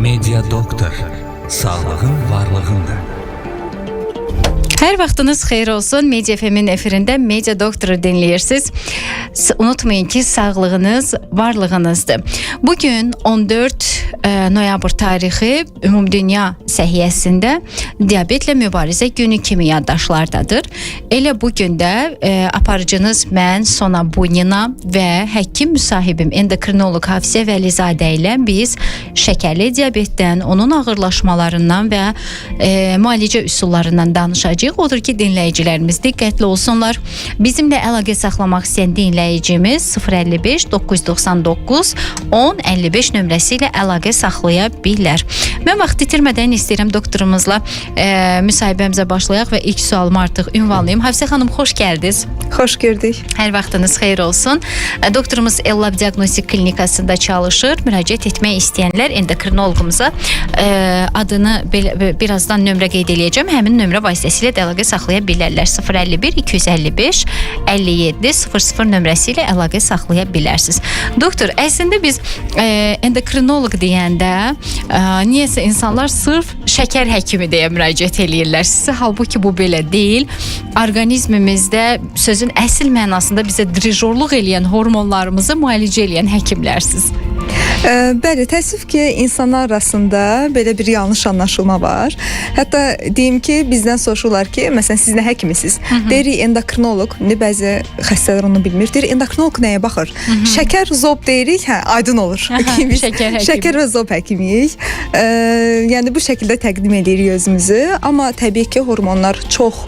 Media Doktor. Sağlığın varlığındır. Hər vaxtınız xeyir olsun. Media FM-in efirində Media Doktoru dinləyirsiniz. Unutmayın ki, sağlığınız varlığınızdır. Bugün 14 noyabr tarixi ümumdünya səhiyyəsində diabetlə mübarizə günü kimi yaddaşlardadır. Elə bu gün də aparıcınız mən Sona Bunina və həkim müsahibim endokrinoloq Hafizə Vəlizadə ilə biz şəkərli diabetdən, onun ağırlaşmalarından və müalicə üsullarından danışacağıq. Odur ki, dinləyicilərimiz diqqətli olsunlar. Bizimlə əlaqə saxlamaq istəyən dinləyicimiz 055 999 10 55 nömrəsi ilə əlaqə saxlaya bilər. Mən vaxt itirmədən istəyirəm doktorumuzla müsahibəmizə başlayaq və ilk sualımı artıq ünvanlayım. Hafizə xanım, xoş gəldiniz. Xoş gördük. Hər vaxtınız xeyir olsun. Doktorumuz Ellab Diaqnostik Klinikasında çalışır. Müraciət etmək istəyənlər endokrinoloqumuza adını belə, birazdan nömrə qeyd eləyəcəm. Həmin nömrə vasitəsilə də əlaqə saxlaya bilərlər. 051 255 57 00 nömrəsi ilə əlaqə saxlaya bilərsiniz. Doktor, əslində biz endokrinoloq deyəndə niyəsə insanlar sırf şəkər həkimi deyə müraciət eləyirlər sizə. Halbuki bu belə deyil. Orqanizmimizdə sözün əsl mənasında bizə drijorluq eləyən hormonlarımızı müalicə eləyən həkimlərsiz. Bəli, təəssüf ki, insanlar arasında belə bir yanlış anlaşılma var. Hətta deyim ki, bizdən soruşurlar ki, məsələn, siz nə həkimisiniz? Deyirik endokrinoloq. İndi bəzi xəstələr onu bilmir. Deyir endokrinoloq nəyə baxır? Şəkər, zob deyirik, hə, aydın olur. Ki, biz şəkər həkimi. Şəkər və zob həkimiyik. Yəni bu şəkildə təqdim edirik özümüzü, amma təbii ki, hormonlar çox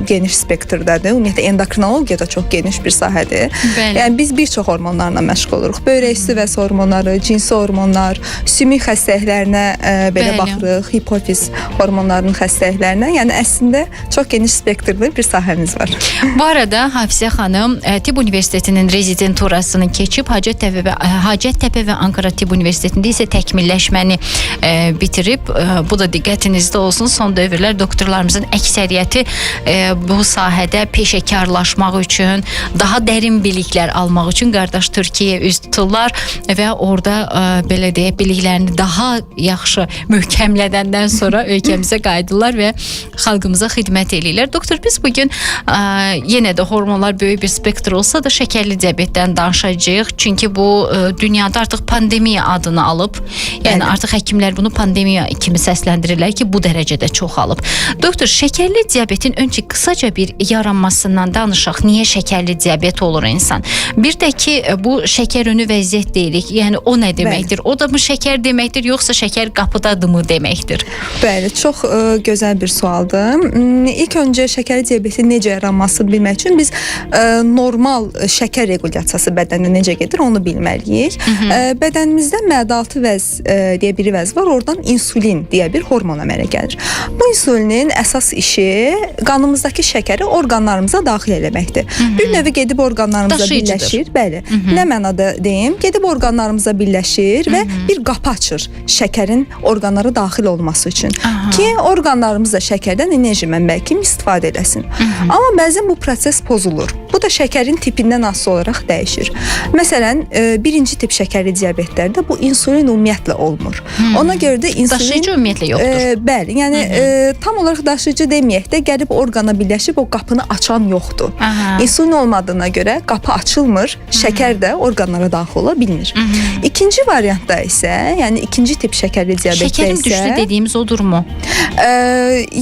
geniş spektrdadır. Ümumiyyətlə endokrinologiya da çox geniş bir sahədir. Bəli. Yəni biz bir çox hormonlarla məşğul oluruq. Böyrək üstü vəz hormonları, cinsi hormonlar, sümük xəstəliklərinə belə Bəli. baxırıq, hipofiz hormonlarının xəstəliklərinə. Yəni əslində çox geniş spektrli bir sahəmiz var. Bu arada Hafizə xanım Tibb Universitetinin rezidenturasını keçib Hacəttepe və Ankara Tibb Universitetində isə təkmilləşməni bitirib. Bu da diqqətinizdə olsun. Son dövrlər doktorlarımızın əksəriyyəti bu sahədə peşəkarlaşmaq üçün, daha dərin biliklər almaq üçün qardaş Türkiyəyə üz tuturlar və orada belə deyək, biliklərini daha yaxşı möhkəmlədəndən sonra ölkəmizə qayıdırlar və xalqımıza xidmət eləyirlər. Doktor, biz bugün yenə də hormonlar böyük bir spektr olsa da şəkərli diabetdən danışacağıq. Çünki bu dünyada artıq pandemiya adını alıb. Yəni Bəli. artıq həkimlər bunu pandemiya kimi səsləndirirlər ki, bu dərəcədə çoxalıb. Doktor, şəkərli diabetin öncə qısaca bir yaranmasından danışaq. Niyə şəkərli diabet olur insan? Bir də ki, bu şəkər önü vəziyyət deyirik. Yəni o nə deməkdir? O da mı şəkər deməkdir, yoxsa şəkər qapıdadırmı deməkdir? Bəli, çox gözəl bir sualdır. İlk öncə şəkərli diabetin necə yaranmasını bilmək üçün biz normal şəkər regulyasiyası bədəndə necə gedir, onu bilməliyik. Bədənimizdə mədə-altı vəz deyə bir vəz var. Oradan insulin deyə bir hormon əmələ gəlir. Bu insulinin əsas işi qanımızdakı şəkəri orqanlarımıza daxil eləməkdir. Bir növ gedib orqanlarımıza Daşıyıcıdır. birləşir. Bəli. Nə mənada deyim? Gedib orqanlarımıza birləşir və bir qapı açır şəkərin orqanlara daxil olması üçün. Aha. Ki orqanlarımız da şəkərdən enerji mənbəyi kimi istifadə eləsin. Amma bəzən bu proses pozulur. Bu da şəkərin tipindən asılı olaraq dəyişir. Məsələn, birinci tip şəkərli diabetlərdə bu insulin ümumiyyətlə olmur. Ona görə də insulin Daşıyıcı ümumiyyətlə yoxdur. Bəli, yəni tam olaraq daşıyıcı deməyək də, gəlib orqana birləşib o qapını açan yoxdur. Aha. İnsulin olmadığına görə qapı açılmır, şəkər də orqanlara daxil ola bilmir. İkinci variantda isə, yəni ikinci tip şəkərli diabetdə Şəkərim isə düşdü dediyimiz odurmu?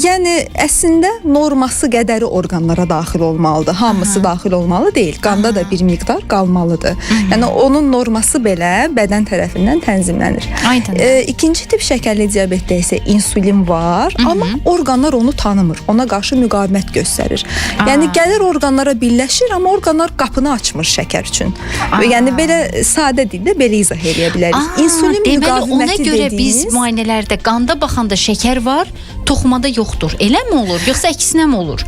Yəni əslində norması qədəri orqanlara daxil olmalıdır. Hamısı daxil olmalı deyil. Qanda da bir miqdar qalmalıdır. Yəni onun norması belə bədən tərəfindən tənzimlənir. Aydın. İkinci tip şəkərli diabetdə isə insulin var, amma orqanlar onu tanımır. Ona qarşı müqavimət göstərir. Yəni gəlir orqanlara birləşir, amma orqanlar qapını açmır şəkər üçün. Aa. Və yəni belə sadə dildə belə izah eləyə bilərik. İnsulin deməli ona müqaviməti görə biz dediyimiz müayinələrdə qanda baxanda şəkər var, toxumada yoxdur. Eləmi olur, yoxsa əksinə mi olur?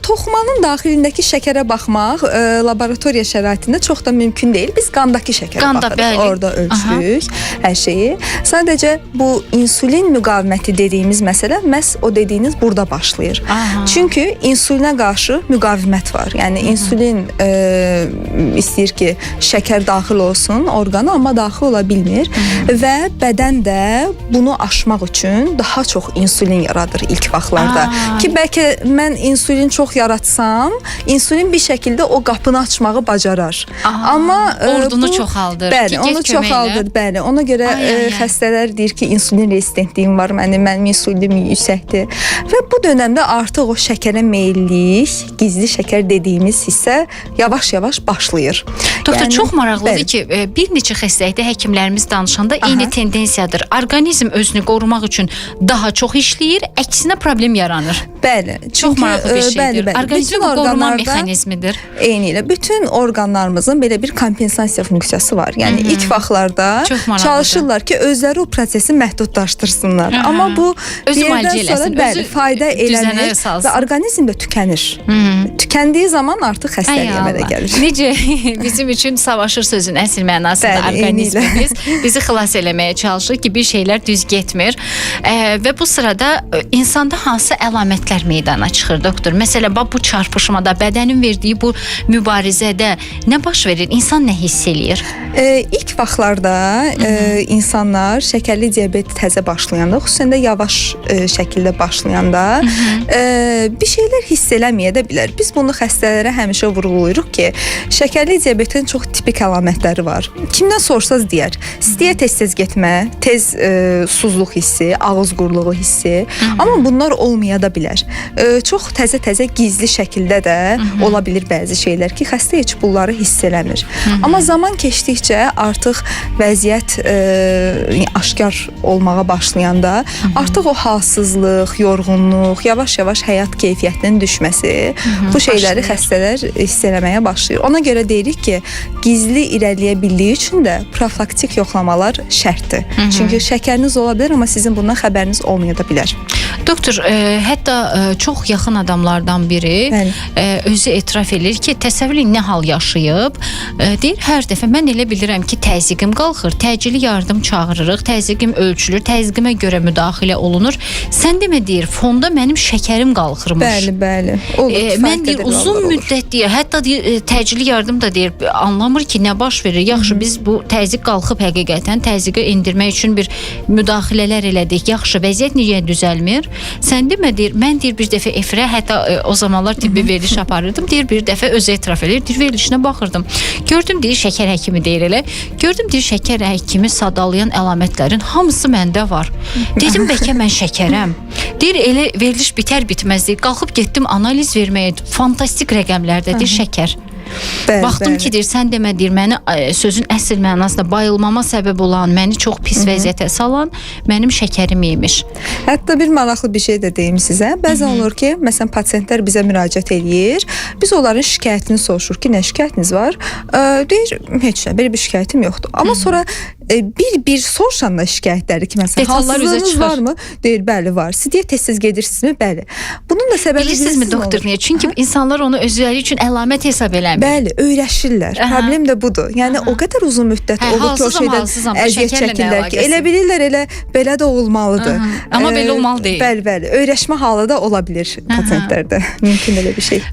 Toxumanın daxilindəki şəkərə baxmaq laboratoriya şəraitində çox da mümkün deyil. Biz qandakı şəkərə Qanda, baxırıq. Bəli. Orada ölçürük hər şeyi. Sadəcə bu insulin müqaviməti dediyimiz məsələ məhz o dediyiniz burada başlayır. Aha. Çünki insulinə qarşı müqavimət var. Yəni insulin istəyir ki, şəkər daxil olsun orqana, amma daxil ola bilmir və bədən də bunu aşmaq üçün daha çox insulin yaradır ilk vaxtlarda. Ki bəlkə mən insulin çox yaratsam, insulin bir şəkildə o qapını açmağı bacarar. Amma Ordunu çoxaldır. Bəli, Ki, get onu kömək elə. çoxaldır, bəli. Ona görə Ay, ay, ay. xəstələr deyir ki, insulin rezistentliyim var, mənim insulinim yüksəkdir. Və bu dönəmdə artıq o şəkərə meyillik, gizli şəkər dediyimiz hissə yavaş-yavaş başlayır. Doktor, Yəni, çox maraqlıdır bəli. ki, bir neçə xəstəlikdə həkimlərimiz danışanda eyni tendensiyadır. Orqanizm özünü qorumaq üçün daha çox işləyir, əksinə problem yaranır. Bəli. Çox Çünki, maraqlı bir şeydir. Bəli, bəli. Orqanizmin Bütün bu qoruma orqanlarda mexanizmidir. Eynilə bütün orqanlarımızın belə bir kompensasiya funksiyası var. Yəni ilk vaxtlarda Çox maraqlıdır. çalışırlar ki, özləri o prosesi məhdudlaşdırsınlar. Aha. Amma bu Özü bir yerdən müalicə sonra eləsin, bəli, özü fayda düzənə eləmir salsın. və orqanizm də tükənir. Tükəndiyi zaman artıq xəstəlik əmələ gəlir. Necə bizim üçün savaşır sözün əsl mənasında Bəli, eynilə. orqanizmimiz bizi xilas eləməyə çalışır ki, bir şeylər düz getmir. Və bu sırada insanda hansı əlamətlər meydana çıxır doktor? Məsələn, bax bu çarpışmada, bədənin verdiyi bu mübarizədə nə baş verir? İnsan nə hiss eləyir? İlk vaxtlarda insanlar şəkərli diabet təzə başlayanda, xüsusən də yavaş şəkildə başlayanda bir şeylər hiss eləməyə də bilər. Biz bunu xəstələrə həmişə vurğulayırıq ki, şəkərli diabetin çox tipik əlamətləri var. Kimdən sorsanız deyər. İstiyə tez-tez getmə, tez susuzluq hissi, ağız quruluğu hissi, amma bunlar olmaya da bilər. Çox təzə-təzə gizli şəkildə də ola bilir bəzi şeylər ki, xəstə heç bunları hiss eləmir. Amma zaman keçdikcə artıq vəziyyət aşkar olmağa başlayanda artıq o halsızlıq, yorğunluq, yavaş-yavaş həyat keyfiyyətinin düşməsi, bu şeyləri başlayır. xəstələr hiss eləməyə başlayır. Ona görə deyirik ki, gizli irəliləyə bildiyi üçün də profilaktik yoxlamalar şərtdir. Çünki şəkəriniz ola bilər, amma sizin bundan xəbəriniz olmaya da bilər. Doktor, hətta çox yaxın adamlardan biri Bəli. Özü etiraf eləyir ki, təsəvvür eləyin nə hal yaşayıb. Deyir, hər dəfə mən elə bilirəm ki, təzyiqim qalxır, təcili yardım çağırırıq, təzyiqim ölçülür, təzyiqimə görə müdaxilə olunur. Sən demə deyir, fonda mənim şəkərim qalxırmış. Bəli, bəli. Olur. Mən Kifayət deyir qədər uzun hallar olur. müddət deyir, hətta deyir təcili yardım da deyir anlamır ki, nə baş verir. Yaxşı, biz bu təzyiq qalxıb həqiqətən təzyiqi endirmək üçün bir müdaxilələr elədik. Yaxşı, vəziyyət niyə düzəlmir? Sən demə deyir, mən deyir bir dəfə efirə, hətta o zamanlar tibbi veriliş aparırdım. Deyir bir dəfə özü etiraf eləyir, deyir verilişinə baxırdım. Gördüm deyir şəkər həkimi deyir elə. Gördüm deyir şəkər həkimi sadalayan əlamətlərin hamısı məndə var. Dedim bəlkə mən şəkərəm. Deyir elə veriliş bitər bitməz deyir. Qalxıb getdim analiz verməyə. Fantastik rəqəmlərdə deyir şəkər. Bəli, Baxdım bəli. ki deyir sən demə deyir məni sözün əsl mənasında bayılmama səbəb olan, məni çox pis vəziyyətə salan mənim şəkərim imiş. Hətta bir maraqlı bir şey də deyim sizə. Bəzən olur ki, məsələn pasientlər bizə müraciət eləyir. Biz onların şikayətini soruşuruq ki, nə şikayətiniz var? Deyir, heç nə, belə bir şikayətim yoxdur. Amma sonra bir-bir soruşanda şikayətləri ki, məsələn, Detallar üzə halsızlığınız çıxır. varmı? Deyir, bəli, var. Siz deyə tez-tez gedirsinizmi? Bəli. Bunun da səbəbi Bilirsinizmi bilirsinizmi doktor olur? niyə? Çünki insanlar onu özləri üçün əlamət hesab eləmir. Bəli, öyrəşirlər. Aha. Problem də budur. Yəni o qədər uzun müddət Hə, olur ki, o halsızam, şeydən halsızam. Bu əziyyət şəkərlə nə çəkirlər ki, əlaqəsi? elə bilirlər elə belə də olmalıdır. Aha. Amma belə olmalı deyil. Bəli, bəli. Öyrəşmə halı da ola bilər pasientlərdə. Mümkün elə bir şey.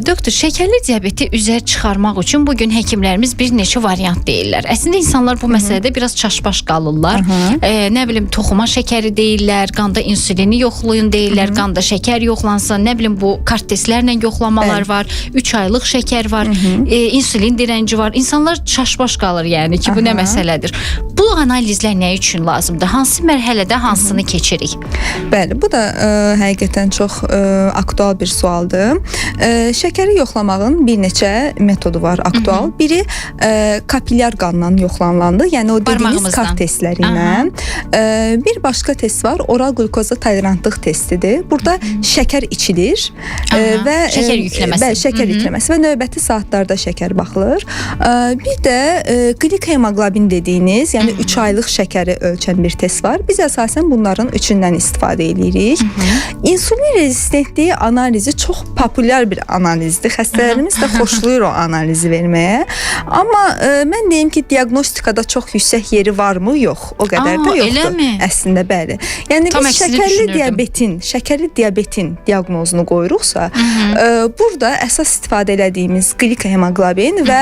Doktor, şəkərli diabeti üzə çıxarmaq üçün bu gün həkimlərimiz bir neçə variant deyirlər. Əslində insanlar bu məsələdə biraz çaşbaş qalırlar. Nə bilim toxuma şəkəri deyirlər, qanda insulini yoxlayın deyirlər, qanda şəkər yoxlansın, nə bilim bu kart testlərlə yoxlamalar Bəli. var, 3 aylıq şəkər var, insulin direnci var. İnsanlar çaşbaş qalır yəni ki, bu nə məsələdir. Bu analizlər nə üçün lazımdır? Hansı mərhələdə hansını keçirik? Bəli, bu da həqiqətən çox aktual bir sualdır. Şəkəri yoxlamağın bir neçə metodu var aktual. Biri kapilyar qanla yoxlanılandır. Yəni o Barmaq Dediyiniz kart testləri ilə. Bir başqa test var, oral qlukoza tolerantlıq testidir. Burada şəkər içilir və şəkər yükləməsi. Bəli, şəkər yükləməsi və növbəti saatlarda şəkər baxılır. Bir də qlikohemoqlobin dediyiniz, yəni 3 aylıq şəkəri ölçən bir test var. Biz əsasən bunların üçündən istifadə edirik. İnsulin rezistentliyi analizi çox populyar bir analizdir. Xəstələrimiz də xoşlayır o analizi verməyə. Amma mən deyim ki, diaqnostikada çox yüksək yeri varmı? Yox, o qədər də yoxdur. Eləmi? Əslində bəli. Yəni Tam biz şəkərli diabetin diaqnozunu qoyuruqsa, burada əsas istifadə elədiyimiz qlikohemoqlobin və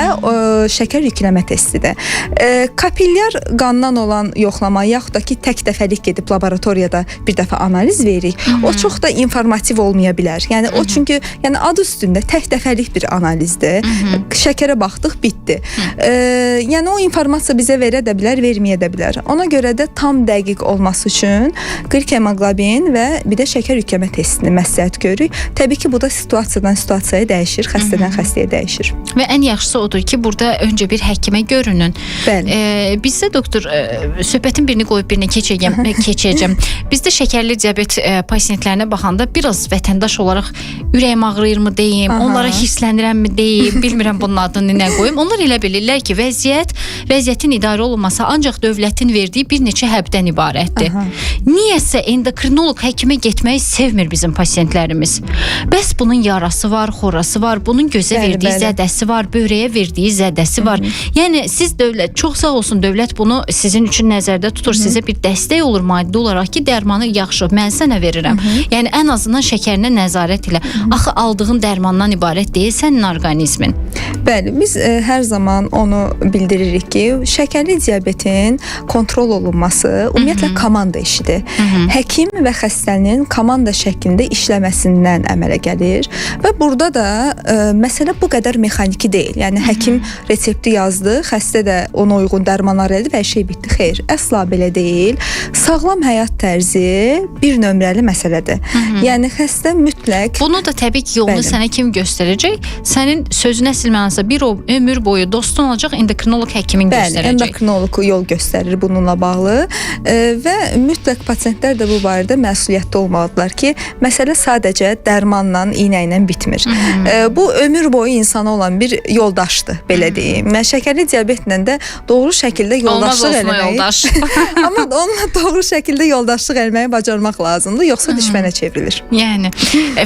şəkər yükləmə testidir. Kapillyar qandan olan yoxlama yaxud da ki, tək dəfəlik gedib laboratoriyada bir dəfə analiz veririk. O çox da informativ olmaya bilər. Yəni o çünki yəni adı üstündə tək dəfəlik bir analizdir. Şəkərə baxdıq, bitdi. Yəni o informasiya bizə verə də bilər, verməyə də bilər. Ona görə də tam dəqiq olması üçün qlikohemoqlobin və bir də şəkər yükləmə testini məsləhət görürük. Təbii ki, bu da situasiyadan situasiyaya dəyişir, xəstədən xəstəyə dəyişir. Və ən yaxşısı odur ki, burada öncə bir həkimə görünün. Bəli. Bizdə doktor söhbətin birini qoyub birini keçəcəm. Bizdə şəkərli diabet pasientlərinə baxanda biraz vətəndaş olaraq ürəyim ağrıyırmı deyim, onlara hirslənirəmmi deyim, bilmirəm bunun adını nə qoyum. Onlar elə bilirlər ki, vəziyyətin idarə olunması ancaq dövlətin verdiyi bir neçə həbdən ibarətdir. Niyəsə endokrinoloq həkimə getməyi sevmir bizim pasientlərimiz. Bəs bunun yarası var, xorası var, bunun gözə verdiyi zədəsi var, böyrəyə verdiyi zədəsi var. Yəni siz dövlət, çox sağ olsun dövlət bunu sizin üçün nəzərdə tutur, sizə bir dəstək olur maddi olaraq ki, dərmanı yaxşı, mən sənə verirəm. Yəni ən azından şəkərinə nəzarət elə. Axı aldığın dərmandan ibarət deyil sənin orqanizmin. Bəli, biz hər zaman onu bildiririk ki, şəkərli diabetin kontrol olunması ümumiyyətlə komanda işidir. Həkim və xəstənin komanda şəklində işləməsindən əmələ gəlir və burada da məsələ bu qədər mexaniki deyil. Yəni həkim resepti yazdı, xəstə də ona uyğun dərmanlar elədi və hər şey bitdi. Xeyr, əsla belə deyil. Sağlam həyat tərzi bir nömrəli məsələdir. Yəni xəstə mütləq Bunu da təbii ki, yolunu sənə kim göstərəcək? Sənin sözün əsl mənasında bir ömür boyu dostun olacaq endokrinoloq həkimin göstərəcək. Bəli, endokrinoloq yol göstərir bununla bağlı və mütləq pasientlər də bu barədə məsuliyyətli olmalıdırlar ki, məsələ sadəcə dərmanla, iynə ilə bitmir. Bu ömür boyu insana olan bir yoldaşdır, belə deyim. Mən şəkərli diabetlə də doğru şəkildə yoldaşlıq eləməyi, olmaz olsun yoldaş. amma onunla doğru şəkildə yoldaşlıq eləməyi bacarmaq lazımdır, yoxsa düşmənə çevrilir. Yəni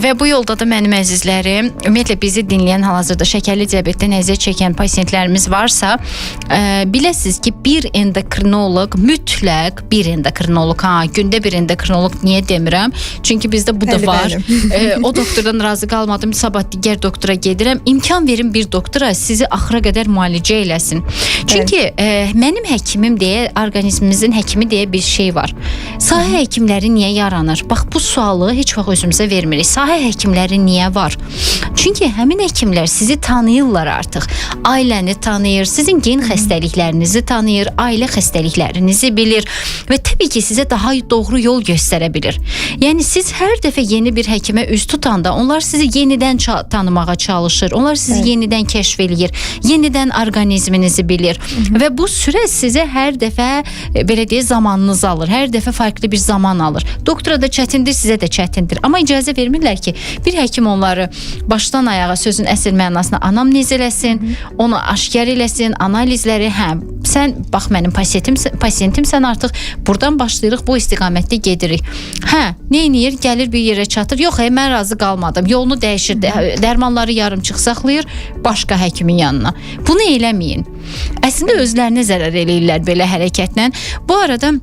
və bu yolda da mənim əzizlərim, ümumiyyətlə bizi dinləyən hal-hazırda şəkərli diabetdən əziyyət çəkən pasientlərimiz varsa, biləsiniz ki, bir endokrinoloq, mütləq bir endokrinoloq, gündə bir endokrinoloq niyə demirəm? Çünki bizdə bu da var. O doktordan razı qalmadım, sabah digər doktora gedirəm. İmkan verin bir doktora sizi axıra qədər müalicə eləsin. Çünki mənim həkimim deyə, orqanizmimizin həkimi deyə bir şey var. Sahə həkimləri niyə yaranır? Bax, bu sualı heç vaxt özümüzə vermirik. Sahə həkimləri niyə var? Çünki həmin həkimlər sizi tanıyırlar artıq. Ailəni tanıyır, sizin gen xəstəliklərinizi tanıyır, ailə xəstəliklərinizi bilir və təbii ki, sizə daha doğru yol göstərə bilir. Yəni siz hər dəfə yeni bir həkimə üz tutanda onlar sizi yenidən tanımağa çalışır, onlar sizi yenidən kəşf eləyir, yenidən orqanizminizi bilir və bu sürə sizə hər dəfə belə deyək zamanınızı alır, hər dəfə fərqli bir zaman alır. Doktora da çətindir, sizə də çətindir. Amma icazə vermirlər ki, bir həkim onları başdan ayağa sözün əsl mənasına anamnez eləsin, onu aşkar eləsin, analizləri, sən bax mənim pasientimsən artıq buradan başlayırıq, bu istiqamətdə gedirik. Nə eləyir? Gəlir bir yerə çatır. Yox, mən razı qalmadım. Yolunu dəyişir, dərmanları yarımçıq saxlayır başqa həkimin yanına. Bunu eləməyin. Əslində özlərinə zərər eləyirlər belə hərəkətlə. Bu arada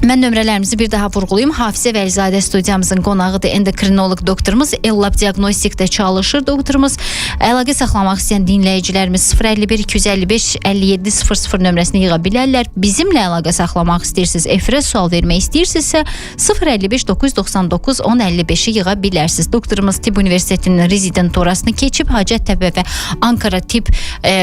mən nömrələrimizi bir daha vurğulayım. Hafizə Vəlizadə studiyamızın qonağıdır. Endokrinoloq doktorumuz, Ellab Diaqnostikdə çalışır doktorumuz. Əlaqə saxlamaq istəyən dinləyicilərimiz 051 255 57 00 nömrəsini yığa bilərlər. Bizimlə əlaqə saxlamaq istəyirsiniz, efirə sual vermək istəyirsinizsə 055 999 1055-i yığa bilərsiniz. Doktorumuz Tibb Universitetinin rezidenturasını keçib, Hacəttepe və Ankara Tibb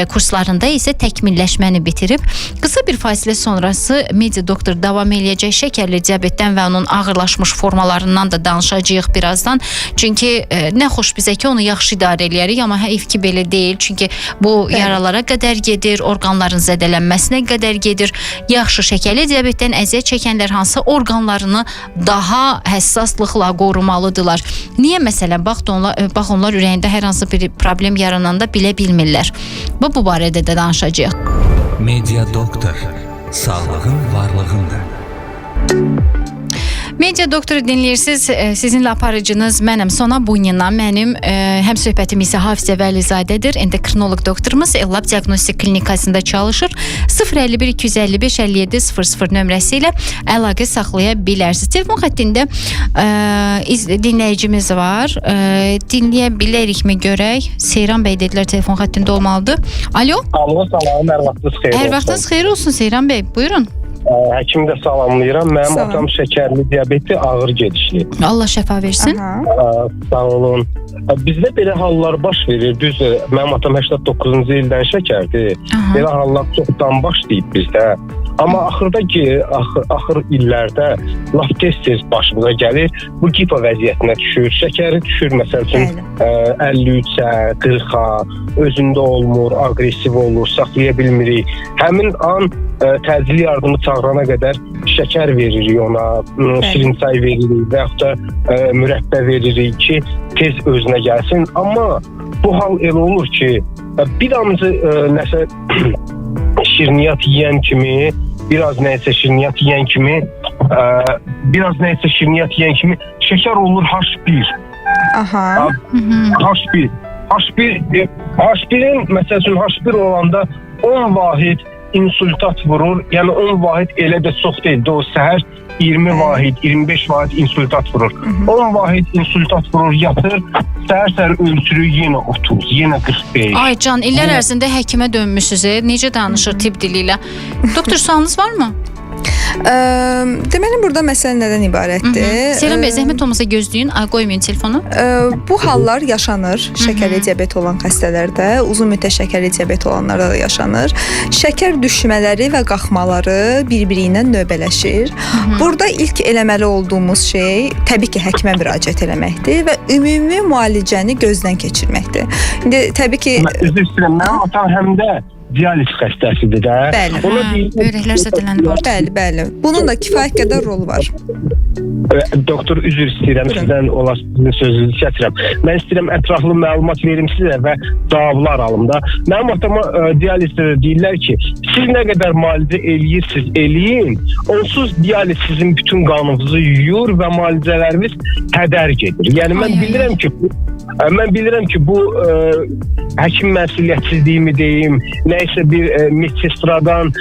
kurslarında isə təkmilləşməni bitirib. Qısa bir fasilə sonrası Media Doktor davam eləyəcək. edəcəyik. Şəkərli diabetdən və onun ağırlaşmış formalarından da danışacağıq birazdan. Çünki nə xoş bizə ki, onu yaxşı idarə eləyərik, amma heyf ki belə deyil. Çünki bu yaralara qədər gedir, orqanların zədələnməsinə qədər gedir. Yaxşı, şəkərli diabetdən əziyyət çəkənlər hansı orqanlarını daha həssaslıqla qorumalıdırlar? Niyə məsələn bax onlar ürəyində hər hansı bir problem yarananda bilə bilmirlər. Bu barədə də danışacağıq. Media Doktor. Sağlığın varlığındır. Media Doktoru dinləyirsiniz. Sizinlə aparıcınız mənəm Sona Bunina. Mənim həm söhbətim isə Hafizə Vəlizadədir. Endokrinoloq doktorumuz Ellab Diaqnostik Klinikasında çalışır. 051 255 57 00 nömrəsi ilə əlaqə saxlaya bilərsiniz. Telefon xəttində dinləyicimiz var. Dinləyə bilərikmi görək? Seyran bəy dedilər telefon xəttində olmalıdır. Alo. Alo, salam, hər vaxtınız xeyir olsun. Hər vaxtınız xeyir olsun Seyran bəy. Buyurun. Həkimi də salamlayıram. Mənim atam şəkərli diabeti ağır gedişli. Allah şəfa versin. Sağ olun. Bizdə belə hallar baş verir. Düzdür, mənim atam 89-cu ildən şəkərdir. Belə hallar çoxdan başlayıb bizdə. Amma axırdakı axır illərdə lap tez-tez başımıza gəlir. Bu gipo vəziyyətinə düşür, şəkəri düşür məsəl üçün 53-ə, 40-a, özündə olmur, aqressiv olur, saxlaya bilmirik. Həmin an təcili yardımı çağırana qədər şəkər veririk ona, şirin çay veririk və yaxud da mürəbbə veririk ki, tez özünə gəlsin. Amma bu hal elə olur ki, bir damcı nəsə şirniyyat yeyən kimi, biraz nəsə şirniyyat yeyən kimi şəkər olur H1. Aha. H1. H1, H1-in məsəl üçün H1 olanda 10 vahid insultat vurur. Yəni 10 vahid elə də çox deyil. O səhər 20 vahid, 25 vahid insultat vurur. 10 vahid insultat vurur, yatır. Səhər-səhər ölçürük yenə 30, yenə 45. Ay can, illər ərzində həkimə dönmüsünüz. Necə danışır tibb dili ilə? Doktor, sualınız varmı? Deməli burada məsələ nədən ibarətdir? Seyran bəy, zəhmət olmasa gözləyin, qoymayın telefonu. Bu hallar yaşanır şəkərli diabet olan xəstələrdə, uzun müddət şəkərli diabet olanlarda da yaşanır. Şəkər düşmələri və qalxmaları bir-biri ilə növbələşir. Burada ilk eləməli olduğumuz şey təbii ki, həkimə müraciət eləməkdir və ümumi müalicəni gözdən keçirməkdir. İndi təbii ki, üzr istəyirəm, mənim atam həm də dializ xəstəsidir də. Bəli. Böyrəklər zədələnib artıq. Bəli, bəli. Bunun da kifayət qədər rolu var. Doktor, üzr istəyirəm sizdən, ola sizin sözünüzü kəsirəm. Mən istəyirəm ətraflı məlumat verim sizə və cavablar alım da. Mənim atama dializdə də deyirlər ki, siz nə qədər müalicə eləyirsiniz, eləyin, onsuz dializ sizin bütün qanınızı yuyur və müalicələriniz hədər gedir. Yəni mən bilirəm ki, bu həkim məsuliyyətsizliyimi deyim, nəyisə bir medsestradan,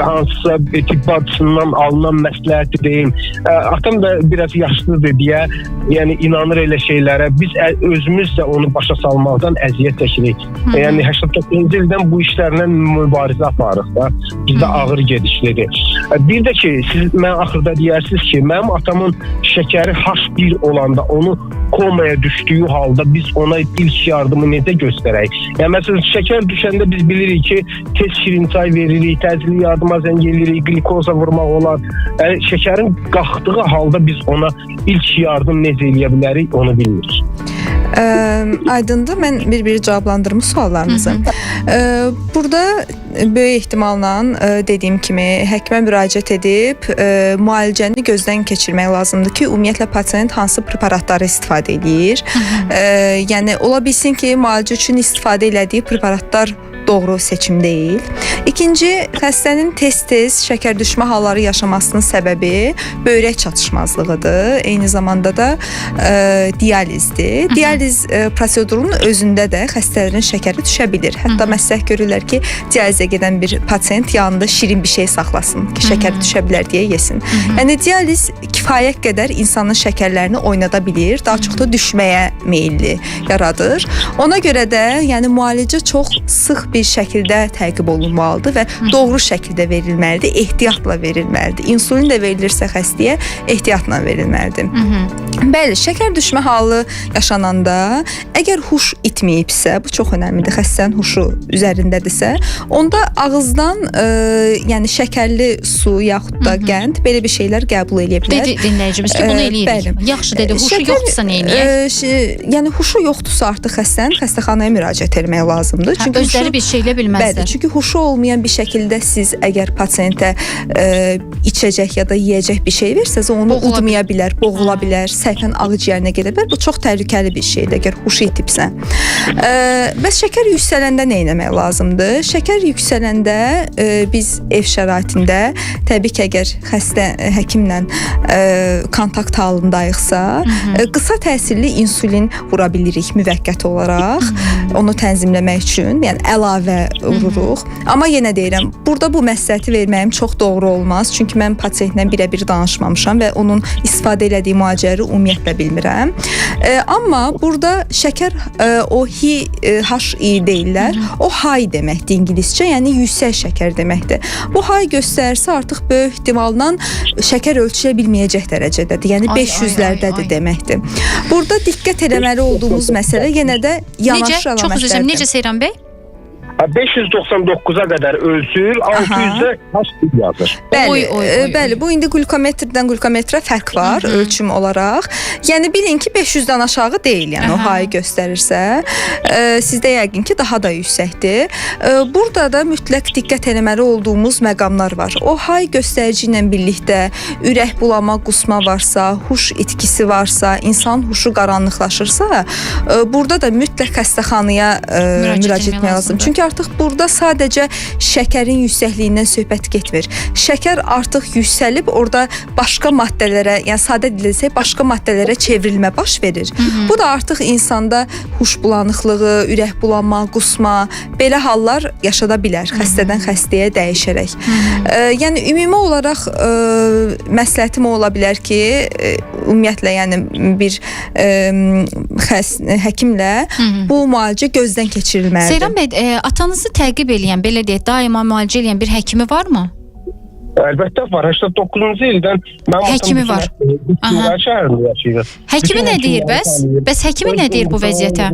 hansısa tibb bacısından alınan məsləhəti deyim. Atam da biraz yaşlıdır deyə, yəni inanır elə şeylərə. Biz özümüz də onu başa salmaqdan əziyyət çəkirik. Yəni 89-cu ildən bu işlərlə mübarizə aparırıq da. Bizdə ağır gedişlidir. Bir də ki, siz mən axırda deyərsiniz ki, mənim atamın şəkəri H1 olanda onu komaya düşdüyü halda biz ona ilk yardımı necə göstərək? Yəni məsələn, şəkər düşəndə biz bilirik ki, tez şirin çay veririk, təcili yardıma zəng eləyirik, qlikoza vurmaq olar. Yəni şəkərin qalxdığı halda biz ona ilk yardım necə eləyə bilərik, onu bilmirik. Aydındır. Mən bir-bir cavablandırım suallarınızı. Burada böyük ehtimalla dediyim kimi həkimə müraciət edib müalicəni gözdən keçirmək lazımdır ki, ümumiyyətlə pasiyent hansı preparatları istifadə eləyir. Yəni ola bilsin ki, müalicə üçün istifadə elədiyi preparatlar doğru seçim deyil. İkinci, xəstənin tez-tez şəkər düşmə halları yaşamasının səbəbi böyrək çatışmazlığıdır. Eyni zamanda da dializdir. Dializ prosedurunun özündə də xəstələrin şəkəri düşə bilir. Hətta məsləhət görürlər ki, dializə gedən bir pasiyent yanında şirin bir şey saxlasın ki, şəkəri düşə bilər deyə yesin. Yəni dializ kifayət qədər insanın şəkərlərini oynada bilir, daha çox da düşməyə meyilli yaradır. Ona görə də yəni müalicə çox sıx bir bir şəkildə təqib olunmalıdır və doğru şəkildə verilməlidir, ehtiyatla verilməlidir. İnsulin də verilirsə xəstəyə ehtiyatla verilməlidir. Bəli, şəkər düşmə halı yaşananda, əgər huş itməyibsə, bu çox önəmlidir, xəstənin huşu üzərindədirsə, onda ağızdan yəni şəkərli su yaxud da qənd belə bir şeylər qəbul eləyə bilər. Dedi dinləyicimiz ki, bunu eləyirik. Bəli. Yaxşı dedi, huşu Şəkər, yoxdursa nə eləyək? Yəni huşu yoxdursa artıq xəstənin xəstəxanaya müraciət etmək lazımdır. Hə, özləri bir şey elə bilməzlər. Bəli, çünki huşu olmayan bir şəkildə siz əgər pasientə içəcək ya da yeyəcək bir şey versəz, o onu Boğula udmaya bilər, boğula bilər, səhvən ağciyərinə gedə bilər. Bu çox təhlükəli bir şeydir əgər huşu itibsə. Bəs şəkər yüksələndə nə etmək lazımdır? Şəkər yüksələndə biz ev şəraitində təbii ki, əgər xəstə həkimlə kontakt halındayıqsa, qısa təsirli insulin vura bilirik müvəqqəti olaraq. Onu tənzimləmək üçün, yəni əlavə vururuq. Amma yenə deyirəm, burada bu məsləhəti verməyim çox doğru olmaz. Çünki mən pasientlə birə-bir danışmamışam və onun istifadə elədiyi müalicələri ümumiyyətlə bilmirəm. Amma burada şəkər o HI deyirlər. O high deməkdir ingiliscə, yəni yüksək şəkər deməkdir. Bu high göstərsə artıq böyük ehtimalla şəkər ölçülə bilməyəcək dərəcədədir. Yəni 500-lərdədir deməkdir. Burada diqqət eləməli olduğumuz məsələ yenə də yanaşı Necə? Çox üzr istəyirəm. Necə Seyran bəy? 599-a qədər ölçür, 600-də H1 yazır. Bəli, Oy, oy, oy, bəli, bu indi qlükometrdən qlükometrə fərq var ölçüm olaraq. Yəni bilin ki, 500-dən aşağı deyil, yəni o high göstərirsə, sizdə yəqin ki, daha da yüksəkdir. Burada da mütləq diqqət eləməli olduğumuz məqamlar var. O high göstərici ilə birlikdə ürək bulama, qusma varsa, huş itkisi varsa, insan huşu qaranlıqlaşırsa, burada da mütləq xəstəxanaya müraciət etmək lazımdır. Çünki artıq burada sadəcə şəkərin yüksəkliyindən söhbət getmir. Şəkər artıq yüksəlib orada başqa maddələrə, yəni sadə dildə desək, başqa maddələrə çevrilmə baş verir. Bu da artıq insanda huş bulanıqlığı, ürək bulanma, qusma, belə hallar yaşada bilər xəstədən xəstəyə dəyişərək. Yəni ümumi olaraq məsləhətim o ola bilər ki, ümumiyyətlə yəni bir həkimlə bu müalicə gözdən keçirilməlidir. Seyran bəy, atanızı təqib eləyən, belə deyək, daima müalicə eləyən bir həkimi varmı? Əlbəttə var. 89-cu ildən mənim həkimi var. Aha. Şəhərində yaşayırıq. Həkimi nə deyir bəs? Bəs həkimi nə deyir bu vəziyyətə?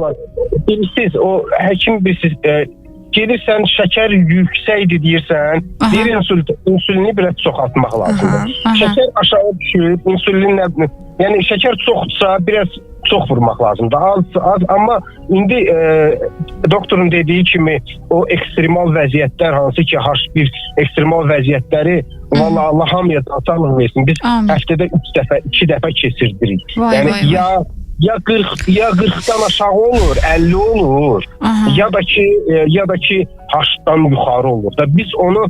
Bilirsiniz, o həkim bilirsiniz, gelirsən şəkər yüksəkdir deyirsən, deyir insulini biraz çoxaltmaq lazımdır. Şəkər aşağı düşür, insulinlə, yəni şəkər çoxdursa biraz çox vurmaq lazımdır. Az, amma indi doktorun dediyi kimi o ekstremal vəziyyətlər hansı ki H1 ekstremal vəziyyətləri vallahi Allah hamıya sağlıq versin. Biz həftədə 3 dəfə, 2 dəfə keçirdirik. Vay, yəni vay, vay. ya 40, ya 40-dan aşağı olur, 50 olur. Aha. Ya da ki H-dan yuxarı olur da biz onu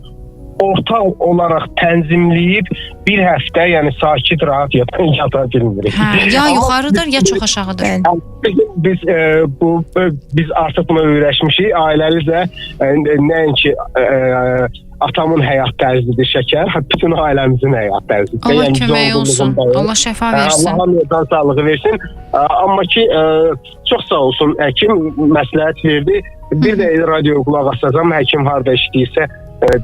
orta olaraq tənzimləyib bir həftə, yəni sakit, rahat yata bilmirik. Hə, ya yuxarıdır, ya çox aşağıdır. Biz artıq buna öyrəşmişik. Ailəmizdə nəinki atamın həyat tərzidir şəkər, bütün ailəmizin həyat tərzidir. Allah yəni, köməyi olsun, Allah şəfa versin. Allah hamıya sağlığı versin. Amma ki, çox sağ olsun həkim məsləhət verdi. Bir də radio qulaq asacam, həkim harda işləyirsə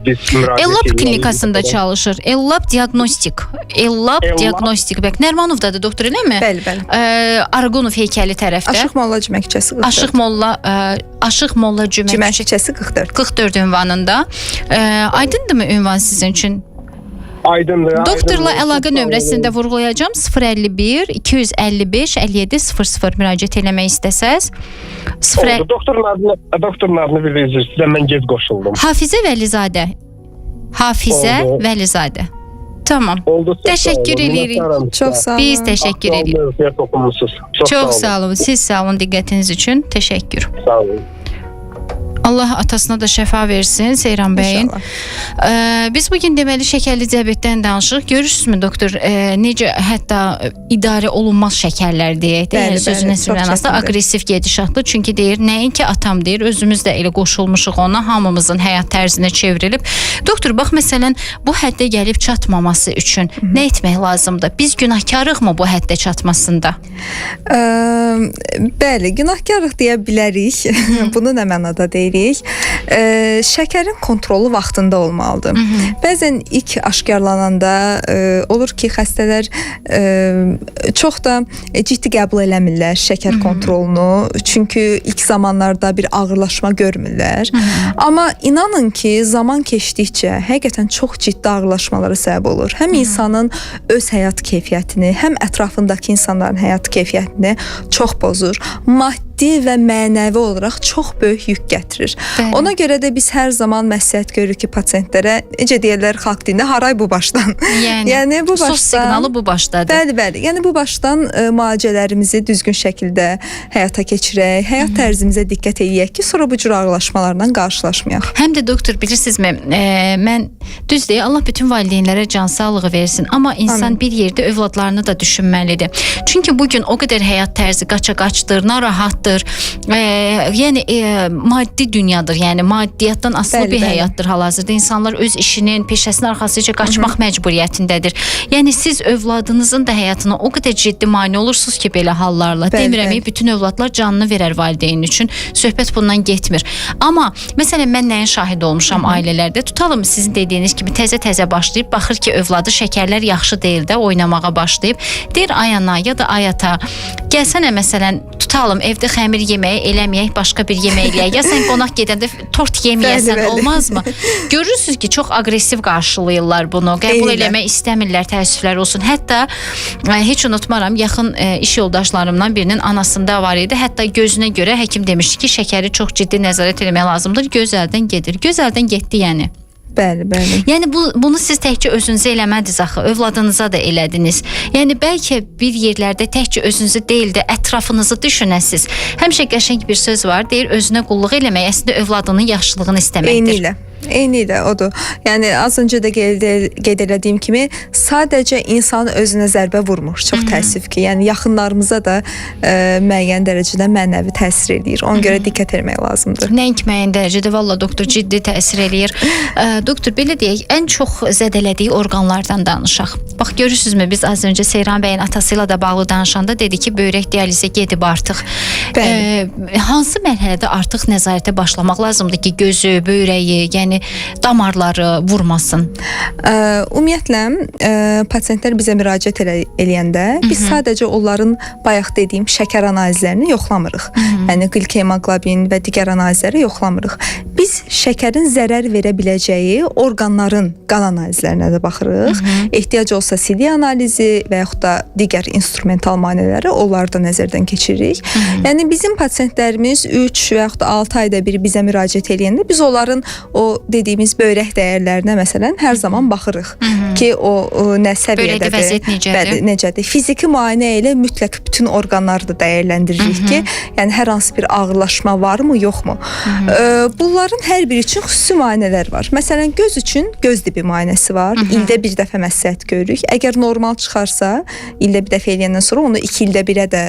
biz müraciət Ellab klinikasında çalışır. Ellab diaqnostik. Ellab diaqnostik. Bax, Nərmanovdadır doktor, eləmi? Bəli, bəli. Arqunov heykəli tərəfdə. Aşıq Molla Cümə küçəsi 44. Aşıq Molla Cümə küçəsi 44. 44 ünvanında. Aydındırmı ünvan sizin üçün? Aydındır. Doktorla əlaqə nömrəsini də vurğulayacağam. 051 255 57 00 müraciət eləmək istəsəz. Doktorun adını bir üzr istəyirəm, mən gec qoşuldum. Hafizə Vəlizadə. Hafizə Vəlizadə. Tamam. Oldu. Təşəkkür edirik. Çox sağ olun. Biz təşəkkür edirik. Çox sağ olun. Siz sağ olun diqqətiniz üçün. Təşəkkür. Sağ olun. Allah atasına da şəfa versin Seyran bəyin. Biz bugün deməli şəkərli diabetdən danışırıq. Görürsünüzmü doktor, necə hətta idarə olunmaz şəkərlər deyək də, yəni sözün əsl mənasında aqressiv gedişatlı. Çünki deyir, nəinki atam deyir, özümüz də elə qoşulmuşuq ona, hamımızın həyat tərzinə çevrilib. Doktor, bax məsələn, bu həddə gəlib çatmaması üçün nə etmək lazımdır? Biz günahkarıq mı bu həddə çatmasında? Bəli, günahkarıq deyə bilərik. Bunu nə mənada deyirik? edirik. Şəkərin kontrolu vaxtında olmalıdır. Bəzən ilk aşkarlananda olur ki, xəstələr çox da ciddi qəbul eləmirlər şəkər kontrolunu. Çünki ilk zamanlarda bir ağırlaşma görmürlər. Amma inanın ki, zaman keçdikcə həqiqətən çox ciddi ağırlaşmalara səbəb olur. Həm insanın öz həyat keyfiyyətini, həm ətrafındakı insanların həyat keyfiyyətini çox pozur. Maddi və mənəvi olaraq çox böyük yük gətirir. Bəli. Ona görə də biz hər zaman məsləhət görürük ki, pasientlərə, necə deyirlər xalq dilində, haray bu başdan. Yəni, bu başdan sos siqnalı bu başdadır. Bəli, bəli. Yəni bu başdan müalicələrimizi düzgün şəkildə həyata keçirək, həyat tərzimizə diqqət eləyək ki, sonra bu cür ağırlaşmalarla qarşılaşmayaq. Həm də doktor bilirsinizmi, mən düz deyir, Allah bütün valideynlərə can sağlığı versin, amma insan Amin. bir yerdə övladlarını da düşünməlidir. Çünki bu gün o qədər həyat tərzi qaça-qaçdır, narahatdır. Yəni maddi dünyadır, yəni maddiyyatdan asılı Bəli, bir bəli. həyatdır hal-hazırda. İnsanlar öz işinin, peşəsinin arxasınca qaçmaq məcburiyyətindədir. Yəni siz övladınızın da həyatına o qədər ciddi mane olursunuz ki, belə hallarla. Bəli, Demirəm, bəli. bütün övladlar canını verər valideyn üçün. Söhbət bundan getmir. Amma məsələn mən nəyin şahidi olmuşam ailələrdə? Tutalım sizin dediyiniz kimi təzə-təzə başlayıb baxır ki, övladı şəkərlər yaxşı deyil də oynamağa başlayıb. Deyir ay ana ya da ay ata, gəlsənə məsələn tutalım evdə xəmir yeməyi eləməyək, başqa bir yemək eləyək. Ya sən qonaq gedəndə tort yeməyəsən Bəli, bəli. olmazmı? Görürsüz ki, çox aqressiv qarşılayırlar bunu. Qəbul Eynilə. eləmək istəmirlər, təəssüflər olsun. Hətta heç unutmaram, yaxın iş yoldaşlarımdan birinin anasında var idi. Hətta gözünə görə həkim demişdi ki, şəkəri çox ciddi nəzarət eləmək lazımdır. Göz əldən gedir. Göz əldən getdi yəni. Bəli, bəli. Yəni bunu siz təkcə özünüzə eləmədiniz axı, övladınıza da elədiniz. Yəni bəlkə bir yerlərdə təkcə özünüzü deyil də ətrafınızı düşünəsiz. Həmişə qəşəng bir söz var, deyir özünə qulluq eləmək əslində övladının yaxşılığını istəməkdir. Eynilə. Eynilə odur. Yəni az öncə də qeyd elədiyim kimi sadəcə insan özünə zərbə vurmur. Çox təəssüf ki, yəni yaxınlarımıza da müəyyən dərəcədə mənəvi təsir eləyir. Ona görə diqqət etmək lazımdır. Nəinki müəyyən dərəcədə valla doktor ciddi təsir eləyir. Doktor belə deyək, ən çox zədələdiyi orqanlardan danışaq. Bax görürsünüzmü biz az öncə Seyran bəyin atası ilə də bağlı danışanda dedi ki, böyrək dializə gedib artıq. Bəli. Hansı mərhələdə artıq nəzarətə başlamaq lazımdır ki, gözü, böyrəyi, yəni damarları vurmasın? Ümumiyyətlə pasientlər bizə müraciət eləyəndə biz sadəcə onların bayaq dediyim şəkər analizlərini yoxlamırıq. Yəni qlikemoqlobin və digər analizləri yoxlamırıq. Biz şəkərin zərər verə biləcəyi orqanların qan analizlərinə də baxırıq. Ehtiyac olsa sidik analizi və yaxud da digər instrumental müayinələri onları da nəzərdən keçiririk. Yəni bizim pasientlərimiz 3 və yaxud da 6 ayda bir bizə müraciət eləyəndə biz onların o dediyimiz böyrək dəyərlərinə məsələn hər zaman baxırıq ki, o nə səviyyədədir. Vəziyyət necədir? Bəli, necədir? Fiziki müayinə ilə mütləq bütün orqanları da dəyərləndiririk ki, yəni hər hansı bir ağırlaşma varmı, yoxmu? Bunların hər biri üçün xüsusi müayinələr var. Məsələn, göz üçün göz dibi müayinəsi var. İldə bir dəfə məsləhət görürük. Əgər normal çıxarsa, ildə bir dəfə eləyəndən sonra onu 2 ildə birə də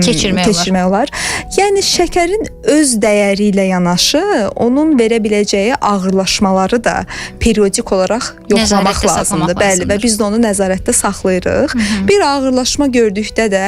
Keçirmək olar. Olar. Yəni şəkərin öz dəyəri ilə yanaşı, onun verə biləcəyi ağırlaşmaları da periodik olaraq yoxlamaq Nəzarətdə lazımdır. saxlamaq Bəli, və lazımdır. biz də onu nəzarətdə saxlayırıq. Bir ağırlaşma gördükdə də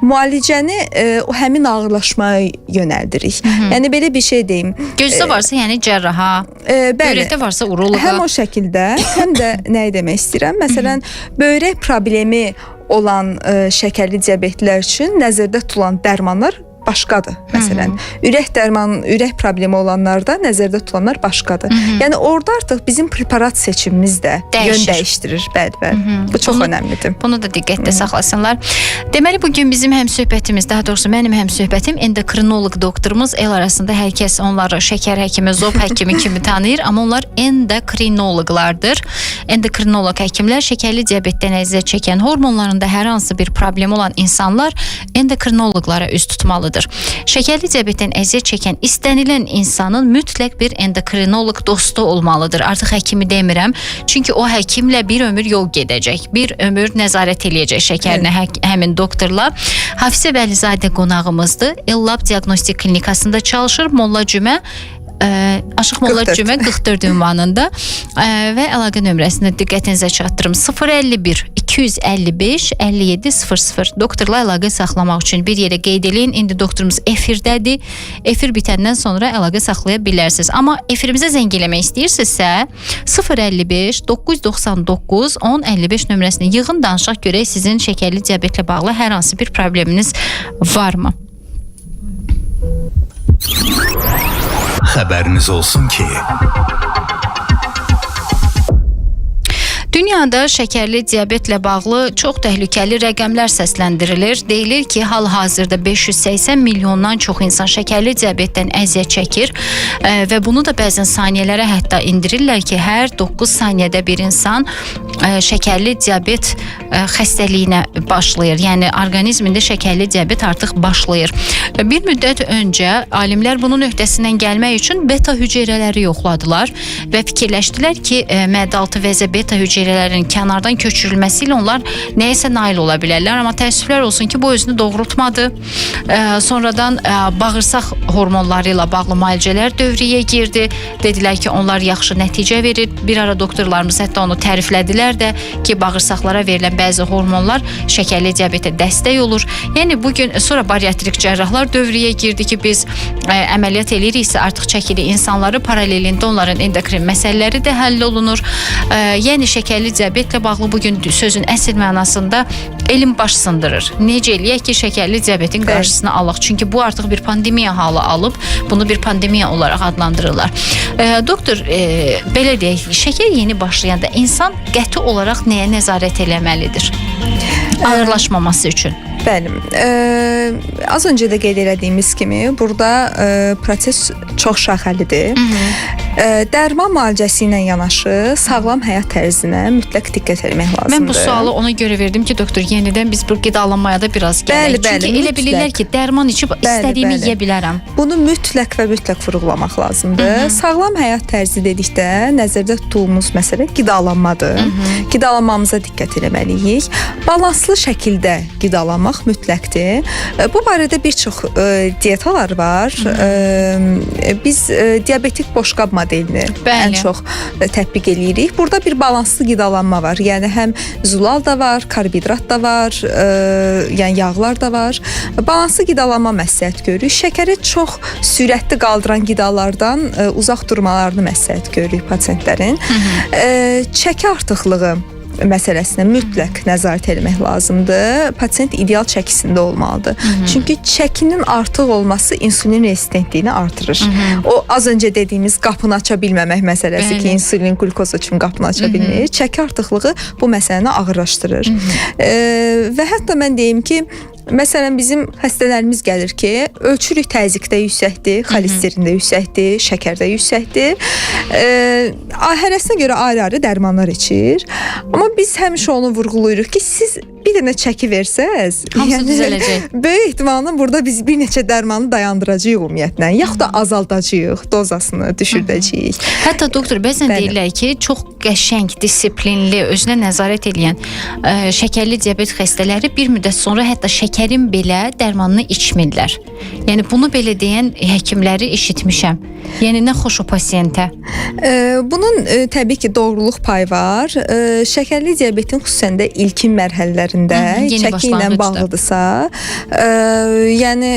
müalicəni o həmin ağırlaşmaya yönəldirik. Yəni belə bir şey deyim. Gözdə varsa yəni cərraha, Bəli. böyrəkdə varsa uroloqa. Həm o şəkildə, həm də nəyi demək istəyirəm? Məsələn, böyrək problemi olan şəkərli diabetlər üçün nəzərdə tutulan dərmanlar başqadır. Məsələn, ürək problemi olanlarda nəzərdə tutulanlar başqadır. Yəni orada artıq bizim preparat seçimimiz də Dəyişir. yön dəyişdirir. Bəli, bəli. Bu çox önəmlidir. Bunu da diqqətdə saxlasınlar. Deməli bu gün bizim həmsöhbətimiz, daha doğrusu mənim həmsöhbətim endokrinoloq doktorumuz. El arasında hər kəs onları şəkər həkimi, zob həkimi kimi tanıyır, amma onlar endokrinoloqlardır. Endokrinoloq həkimlər şəkərli diabetdən əziyyət çəkən, hormonlarında hər hansı bir problem olan insanlar endokrinoloqlara üz tutmalıdır. Şəkərli diabetdən əziyyət çəkən istənilən insanın mütləq bir endokrinoloq dostu olmalıdır. Artıq həkimi demirəm. Çünki o həkimlə bir ömür yol gedəcək. Bir ömür nəzarət eləyəcək şəkərinə həmin doktorla. Hafizə Vəlizadə qonağımızdır. Ellab Diaqnostik Klinikasında çalışır. Molla Cümə Aşıq Molla 44. Cümə 44 ünvanında və əlaqə nömrəsini diqqətinizə çatdırım. 051 255 57 00. Doktorla əlaqə saxlamaq üçün bir yerə qeyd eləyin. İndi doktorumuz efirdədir. Efir bitəndən sonra əlaqə saxlaya bilərsiniz. Amma efirimizə zəng eləmək istəyirsinizsə 055 999 1055 nömrəsini yığın, danışaq görək sizin şəkərli diabetlə bağlı hər hansı bir probleminiz varmı? Xəbəriniz olsun ki, Dünyada şəkərli diabetlə bağlı çox təhlükəli rəqəmlər səsləndirilir. Deyilir ki, hal-hazırda 580 milyondan çox insan şəkərli diabetdən əziyyət çəkir və bunu da bəzən saniyələrə hətta endirirlər ki, hər 9 saniyədə bir insan şəkərli diabet xəstəliyinə başlayır. Yəni orqanizmində şəkərli diabet artıq başlayır. Bir müddət öncə alimlər bunun öhdəsindən gəlmək üçün beta hüceyrələri yoxladılar və fikirləşdilər ki, mədə-altı vəzə beta hüceyrələrinin kənardan köçürülməsi ilə onlar nəyəsə nail ola bilərlər. Amma təəssüflər olsun ki, bu özünü doğrultmadı. Sonradan bağırsaq hormonları ilə bağlı müalicələr dövrəyə girdi. Dedilər ki, onlar yaxşı nəticə verir. Bir ara doktorlarımız hətta onu təriflədilər də ki, bağırsaqlara verilən bəzi hormonlar şəkərli diabetə dəstək olur. Yəni bu gün sonra bariatrik cərrahlar dövrəyə girdi ki, biz əməliyyat eləyiriksə artıq çəkili insanları paralelində onların endokrin məsələləri də həll olunur. Yəni şəkərli diabetlə bağlı bu gün sözün əsl mənasında elm baş sındırır. Necə eləyək ki, şəkərli diabetin qarşısını alaq? Çünki bu artıq bir pandemiya halı alıb, bunu bir pandemiya olaraq adlandırırlar. Doktor, belə deyək, şəkər yeni başlayanda insan qəti olaraq nəyə nəzarət eləməlidir? Ağırlaşmaması üçün. Bəli. Az öncə də qeyd elədiyimiz kimi, burada proses çox şaxəlidir. Dərman müalicəsi ilə yanaşı sağlam həyat tərzinə mütləq diqqət etmək lazımdır. Mən bu sualı ona görə verdim ki, doktor, yenidən biz bu qidalanmaya da biraz gələk. Bəli, bəli, Çünki elə mütləq. bilirlər ki, dərman içib istədiyimi bəli. yeyə bilərəm. Bunu mütləq və mütləq vurğulamaq lazımdır. Sağlam həyat tərzi dedikdə nəzərdə tutduğumuz məsələ qidalanmadır. Qidalanmamıza diqqət eləməliyik. Balanslı şəkildə qidalanmaq mütləqdir. Bu barədə bir çox diyetalar var. Biz diabetik boşqab modelini Bəli. ən çox tətbiq eləyirik. Burada bir balanslı qidalanma var. Yəni həm zulal da var, karbohidrat da var, yəni yağlar da var. Balanslı qidalanma məsləhət görürük. Şəkəri çox sürətli qaldıran qidalardan uzaq durmalarını məsləhət görürük pasientlərin. Çəki artıqlığı məsələsinə mütləq nəzarət etmək lazımdır. Pasient ideal çəkisində olmalıdır. Çünki çəkinin artıq olması insulin rezistentliyini artırır. O az öncə dediyimiz qapını aça bilməmək məsələsi Bəli. ki, insulin qlukoz üçün qapını aça bilmir. Çəki artıqlığı bu məsələni ağırlaşdırır. Və hətta mən deyim ki, məsələn bizim xəstələrimiz gəlir ki, ölçürük, təzyiqdə yüksəkdir, xolesterin də yüksəkdir, şəkər də yüksəkdir. Hərəsinə görə ayrı-ayrı dərmanlar içir. Amma biz həmişə onu vurğulayırıq ki, siz bir dənə çəki versəz, Hamısı düzələcək. Böyük ehtimalla burada biz bir neçə dərmanı dayandıracağıq ümumiyyətlə, yaxud da azaldacağıq, dozasını düşürdəcəyik. Hətta doktor bəzən Bəli. deyirlər ki, çox qəşəng, disiplinli, özünə nəzarət eləyən şəkərli diabet xəstələri bir müddət sonra hətta şəkərin belə dərmanını içmirlər. Yəni bunu belə deyən həkimləri eşitmişəm. Yəni nə xoş o pasientə. Bunun təbii ki, doğruluq payı var. Şəkərli diabetin xüsusən də ilkin mərhələlərində Yeni çəki ilə başlanğıcda. bağlıdırsa, yəni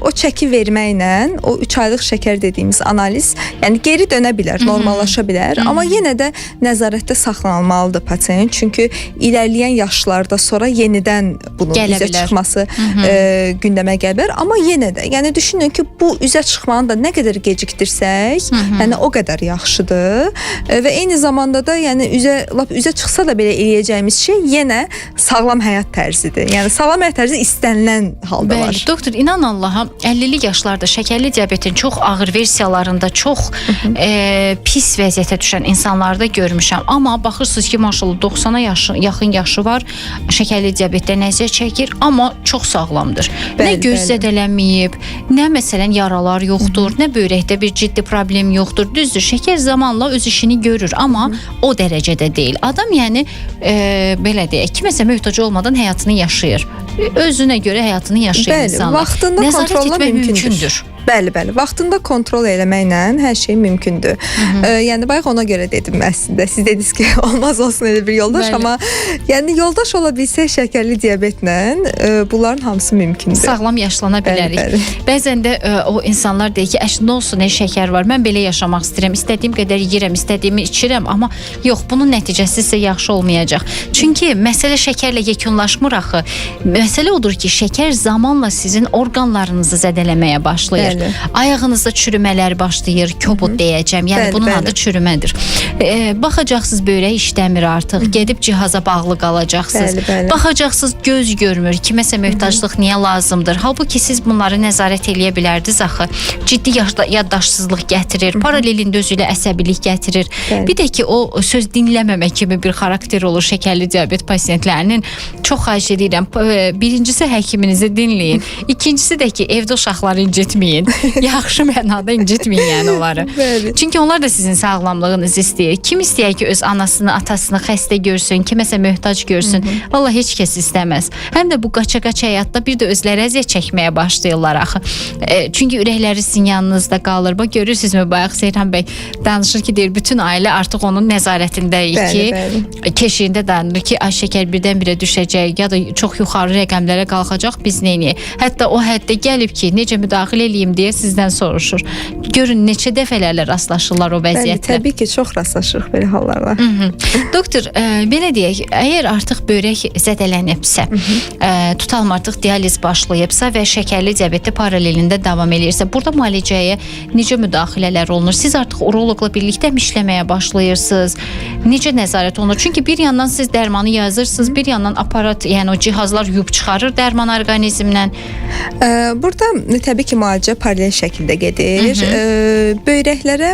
o çəki verməklə o 3 aylıq şəkər dediyimiz analiz, yəni geri dönə bilər, normallaşa bilər, amma yenə də nəzarətdə saxlanılmalıdır pasient. Çünki irəliləyən yaşlarda sonra yenidən bunun Gələ üzə bilər. çıxması gündəmə gələ bilər. Amma yenə də, yəni düşünün ki, bu üzə çıxmanı da nə qədər gecikdirsək, yəni o qədər yaxşıdır. Və eyni zamanda da yəni lap üzə çıxsa da belə eləyəcəyimiz şey yenə sağlam həyat tərzidir. Yəni sağlam həyat tərzi istənilən halda Bəli, var. doktor, inan Allaha, 50-li yaşlarda şəkərli diabetin çox ağır versiyalarında çox pis vəziyyətə düşən insanlarda görmüşəm. Amma baxırsınız ki, maşallah 90-a yaxın yaşı var, şəkərli diabetdən əziyyət çəkir, amma çox sağlamdır. Nə Bəli, göz bəli. zədələnməyib, nə məsələn yaralar yoxdur, nə böyrəkdə bir ciddi problem yoxdur. Düzdür, şəkər zamanla öz işini görür, amma o dərəcədə deyil. Adam yəni belə deyək, kiməsə möhtac olmadan həyatını yaşayır. Özünə görə həyatını yaşayan Bəli, insanlar. vaxtında Nəzarət kontrolla etmək mümkündür. mümkündür. Bəli, bəli. Vaxtında kontrol eləməklə hər şey mümkündür. Yəni bayaq ona görə dedim əslində. Siz dediniz ki, olmaz olsun elə bir yoldaş, Bəli. amma yəni yoldaş ola bilsək şəkərli diabetlə bunların hamısı mümkündür. Sağlam yaşlana bilərik. Bəli, bəli. Bəzən də o insanlar deyir ki, əş nə olsun, nə şəkər var. Mən belə yaşamaq istəyirəm. İstədiyim qədər yeyirəm, istədiyimi içirəm, amma yox, bunun nəticəsi isə yaxşı olmayacaq. Çünki məsələ şəkərlə yekunlaşmır axı. Məsələ odur ki, şəkər zamanla sizin orqanlarınızı zədələməyə başlayır. Bəli. Ayağınızda çürümələr başlayır, kobud deyəcəm. Yəni Bəli, bunun bəli. adı çürümədir. Baxacaqsınız böyrək işləmir artıq. Gedib cihaza bağlı qalacaqsınız. Bəli, bəli. Baxacaqsınız göz görmür, kiməsə möhtaclıq niyə lazımdır? Halbuki siz bunları nəzarət eləyə bilərdiniz axı. Ciddi yaddaşsızlıq gətirir, paralelində özü ilə əsəbilik gətirir. Bəli. Bir də ki o söz dinləməmə kimi bir xarakter olur şəkərli diabet pasientlərinin. Çox xahiş edirəm. Birincisi həkiminizi dinləyin. İkincisi də ki evdə uşaqları incitməyin. Yaxşı mənada incitməyin yəni onları. Bəli. Çünki onlar da sizin sağlamlığınızı istəyir. Kim istəyir ki öz anasını, atasını xəstə görsün, kiməsə möhtac görsün? Vallahi heç kəs istəməz. Həm də bu qaça-qaça həyatda bir də özləri əziyyət çəkməyə başlayırlar axı. Çünki ürəkləri sizin yanınızda qalır. Bax görürsünüzmü bayaq Seyran bəy danışır ki, deyir bütün ailə artıq onun nəzarətindəyik Bəli, ki, bəli. keşiyində dayanır ki, ay şəkər birdən-birə düşəcək ya da çox yuxarı rəqəmlərə qalxacaq, biz nə edək? Hətta o həddə gəlib ki, necə müdaxilə eləyim deyə sizdən soruşur. Görün neçə dəfələrlə rastlaşırlar o Bəli, vəziyyətlə. təbii ki, çox rastlaşırıq belə hallarla. Doktor, belə deyək, əgər artıq böyrək zədələnibsə, tutalım artıq dializ başlayıbsa və şəkərli diabeti paralelində davam eləyirsə, burada müalicəyə necə müdaxilələr olunur? Siz artıq uroloqla birlikdə mi işləməyə başlayırsınız? Necə nəzarət olunur? Çünki bir yandan siz dərmanı yazırsınız, bir yandan aparat, yəni o cihazlar yuyub çıxarır dərman orqanizmdən. Burada təbii ki, müalicə paralel şəkildə gedir. Böyrəklərə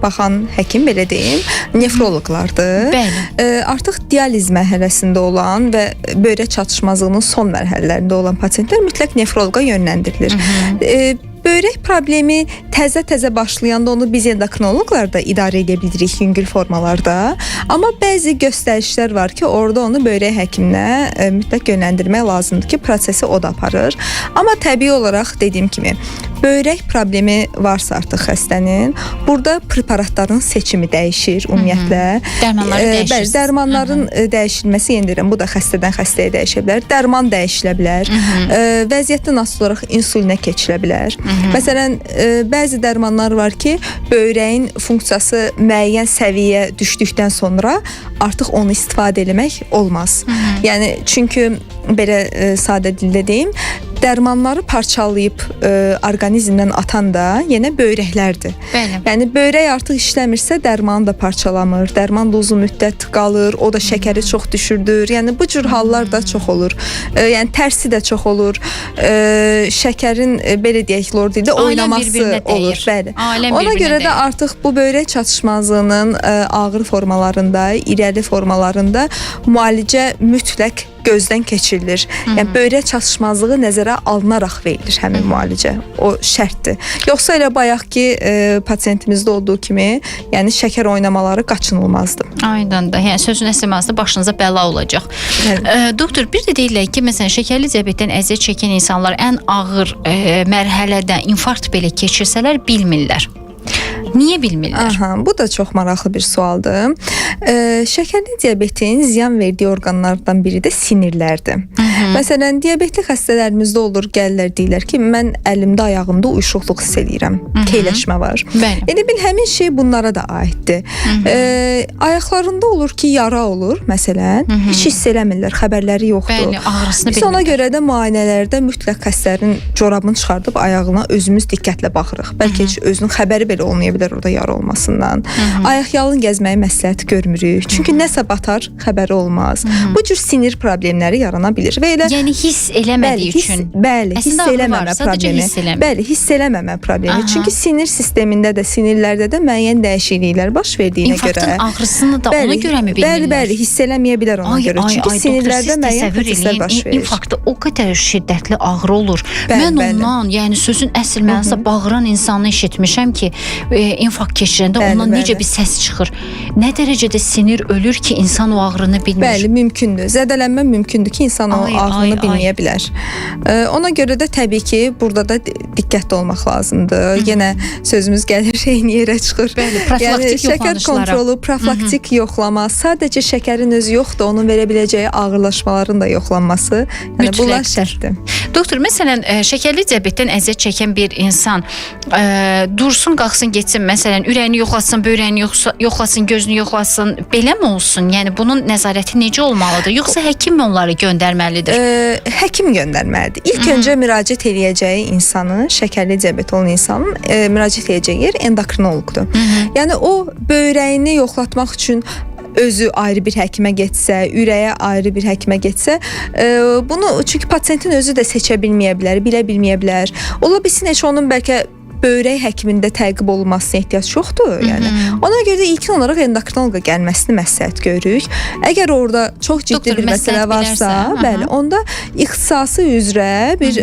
baxan həkim belə deyim, nefroloqlardır. Bəli. Artıq dializ mərhələsində olan və böyrək çatışmazlığının son mərhələlərində olan pasientlər mütləq nefroloqa yönləndirilir. Böyrək problemi təzə-təzə başlayanda onu biz endokrinoloqlar da idarə edə bilirik yüngül formalarda. Amma bəzi göstərişlər var ki, orada onu böyrək həkiminə mütləq yönləndirmək lazımdır ki, prosesi o da aparır. Amma təbii olaraq dediyim kimi, böyrək problemi varsa artıq xəstənin, burada preparatların seçimi dəyişir ümumiyyətlə. Dərmanları Bəli, dəyişirsiniz. dərmanların dəyişilməsi, yenə deyirəm, bu da xəstədən xəstəyə dəyişə bilər. Dərman dəyişilə bilər. Vəziyyətdən asılı olaraq insulinə keçilə bilər. Məsələn, bəzi dərmanlar var ki, böyrəyin funksiyası müəyyən səviyyə düşdükdən sonra artıq onu istifadə eləmək olmaz. Yəni çünki belə sadə dildə deyim, dərmanları parçalayıb orqanizmdən atan da yenə böyrəklərdir. Bəli. Yəni böyrək artıq işləmirsə dərmanı da parçalamır. Dərman da uzun müddət qalır, o da şəkəri çox düşürdür. Yəni bu cür hallar da çox olur. Yəni tərsi də çox olur. Şəkərin belə deyək, lor dildə oynaması olur. Bəli. Aləm Ona görə də dəyir. artıq bu böyrək çatışmazlığının ağır formalarında, irəli formalarında müalicə mütləq gözdən keçirilir. Yəni böyrək çatışmazlığı nəzərə alınaraq verilir həmin müalicə. O şərtdir. Yoxsa elə bayaq ki, pasientimizdə olduğu kimi, yəni şəkər oynamaları qaçınılmazdır. Aynen də. Yəni sözün əsl mənasında başınıza bəla olacaq. Bəli. Doktor, bir də deyirlər ki, məsələn, şəkərli diabetdən əziyyət çəkən insanlar ən ağır mərhələdə infarkt belə keçirsələr bilmirlər. Niyə bilmirlər? Aha, bu da çox maraqlı bir sualdır. Şəkərli diabetin ziyan verdiyi orqanlardan biri də sinirlərdir. Məsələn, diabetli xəstələrimizdə olur, gəlirlər deyirlər ki, mən əlimdə, ayağımda uyuşuqluq hiss eləyirəm, keyləşmə var. Bəli. Elə bil həmin şey bunlara da aiddir. Ayaqlarında olur ki, yara olur məsələn, heç hiss eləmirlər, xəbərləri yoxdur. Bəli, ağrısını Biz ona bilmirlər. görə də müayinələrdə mütləq xəstələrin corabını çıxardıb ayağına özümüz diqqətlə baxırıq. Bəlkə heç özünün xəbəri belə olmaya bilər orada yara olmasından. Ayaq yalın gəzməyi məsləhət görmürük. Çünki nəsə batar, xəbəri olmaz. Bu cür sinir problemləri yarana bilər və elə Yəni hiss eləmədiyi Bəli, hiss, üçün. bəli, hiss Əslində ağrı var, eləməmə sadəcə problemi. hiss eləmir. Bəli, hiss eləməmə problemi. Aha. Çünki sinir sistemində də, sinirlərdə də müəyyən dəyişikliklər baş verdiyinə İnfarktın görə. ağrısını da ona görə mi bilmirlər? Bəli, bəli, hiss eləməyə bilər ona görə. Çünki doktor, sinirlərdə siz müəyyən təsəvvür proseslər eləyin, baş verir. İnfarktda o qədər şiddətli ağrı olur. Bəli, Mən bəli. ondan, yəni sözün əsl mənasında bağıran insanı eşitmişəm ki, infarkt keçirəndə Bəli, ondan bəli. necə bir səs çıxır. Nə dərəcədə sinir ölür ki, insan o ağrını bilmir. Bəli, mümkündür. Zədələnmə mümkündür ki, insan o Ay, ay, ağrını ay. bilməyə bilər. Ona görə də təbii ki, burada da diqqətli olmaq lazımdır. Yenə sözümüz gəlir eyni yerə çıxır. Bəli, profilaktik yəni, şəkər yoxlanışlara. kontrolu, profilaktik yoxlama, sadəcə şəkərin özü yoxdur, onun verə biləcəyi ağırlaşmaların da yoxlanması. Yəni bunlar Mütləqdir. şərtdir. Doktor, məsələn, şəkərli diabetdən əziyyət çəkən bir insan dursun, qalxsın, getsin, məsələn, ürəyini yoxlasın, böyrəyini yoxlasın, gözünü yoxlasın, beləmi olsun? Yəni bunun nəzarəti necə olmalıdır? Yoxsa həkim mi onları göndərməlidir? Həkim göndərməlidir. İlk öncə müraciət eləyəcəyi insanın, şəkərli diabet olan insanın müraciət eləyəcəyi yer endokrinoloqdur. Yəni o böyrəyini yoxlatmaq üçün özü ayrı bir həkimə getsə, ürəyə ayrı bir həkimə getsə, bunu çünki pasientin özü də seçə bilməyə bilər, bilə bilməyə bilər. Ola bilsin heç onun bəlkə böyrək həkimində təqib olunmasına ehtiyac yoxdur. Yəni ona görə də ilkin olaraq endokrinoloqa gəlməsini məsləhət görürük. Əgər orada çox ciddi Doktor bir məsələ məsləhət varsa, bilərsə, aha. bəli, onda ixtisası üzrə bir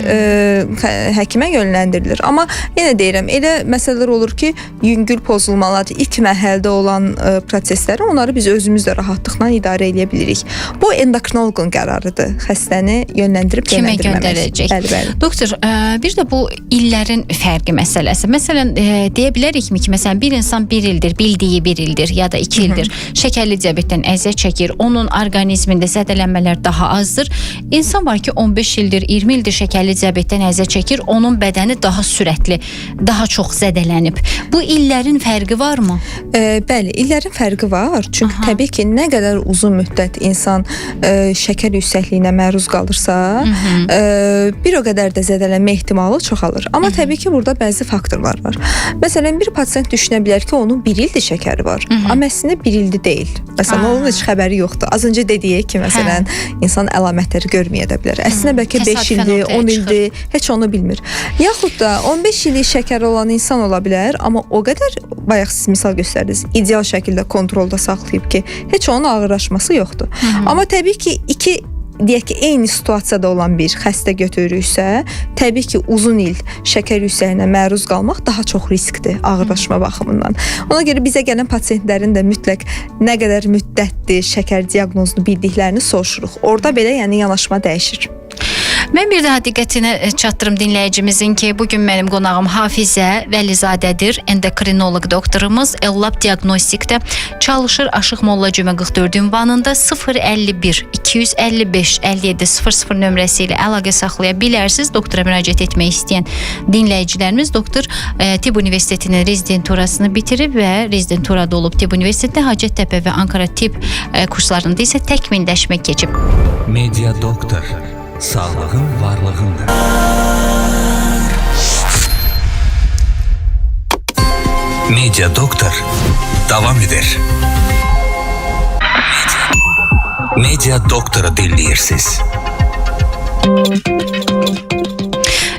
həkimə yönləndirilir. Amma yenə deyirəm, elə məsələlər olur ki, yüngül pozulmalar, ilk mərhələdə olan prosesləri onları biz özümüz də rahatlıqla idarə eləyə bilirik. Bu endokrinoloqun qərarıdır. Xəstəni yönləndirib Kimə yönləndirməmək. göndərəcək? Bəli, bəli. Doktor, bir də bu illərin fərqi məsələsi. Məsələn, deyə bilərikmi ki, məsələn, bir insan 1 ildir, bildiyi 1 ildir ya da 2 ildir şəkərli diabetdən əziyyət çəkir, onun orqanizmində zədələnmələr daha azdır. İnsan var ki, 15 ildir, 20 ildir şəkərli diabetdən əziyyət çəkir, onun bədəni daha sürətli, daha çox zədələnib. Bu illərin fərqi varmı? Bəli, illərin fərqi var. Çünki Aha. təbii ki, nə qədər uzun müddət insan şəkər yüksəkliyinə məruz qalırsa, bir o qədər də zədələnmə ehtimalı çoxalır. Amma təbii ki, burada bəzi faktorlar var. Məsələn, bir pasient düşünə bilər ki, onun 1 ildir şəkəri var. Amma əslində 1 ildir deyil. Məsələn, onun heç xəbəri yoxdur. Az öncə dediyik ki, məsələn, insan əlamətləri görməyə də bilər. Əslində bəlkə 5 Təsadüfən ildir, ortaya 10 çıxır. ildir, heç onu bilmir. Yaxud da 15 illik şəkəri olan insan ola bilər, amma o qədər bayaq siz misal göstərdiniz, ideal şəkildə kontrolda saxlayıb ki, heç onun ağırlaşması yoxdur. Amma təbii ki, iki deyək ki, eyni situasiyada olan bir xəstə götürürüksə, təbii ki, uzun il şəkər yüksəkliyinə məruz qalmaq daha çox riskdir ağırlaşma baxımından. Ona görə bizə gələn pasientlərin də mütləq nə qədər müddətdir şəkər diaqnozunu bildiklərini soruşuruq. Orada belə yəni yanaşma dəyişir. Mən bir daha diqqətinə çatdırım dinləyicimizin ki, bugün mənim qonağım Hafizə Vəlizadədir, endokrinoloq doktorumuz, Ellab Diaqnostikdə çalışır. Aşıq Molla Cümə 44 ünvanında 051 255 57 00 nömrəsi ilə əlaqə saxlaya bilərsiniz. Doktora müraciət etmək istəyən dinləyicilərimiz doktor Tibb Universitetinin rezidenturasını bitirib və rezidenturada olub Tibb Universitetində Hacəttepe və Ankara Tibb kurslarında isə təkmilləşmə keçib. Media Doktor. Sağlığın varlığındır. Media Doktor davam edir. Media Doktoru dinləyirsiniz.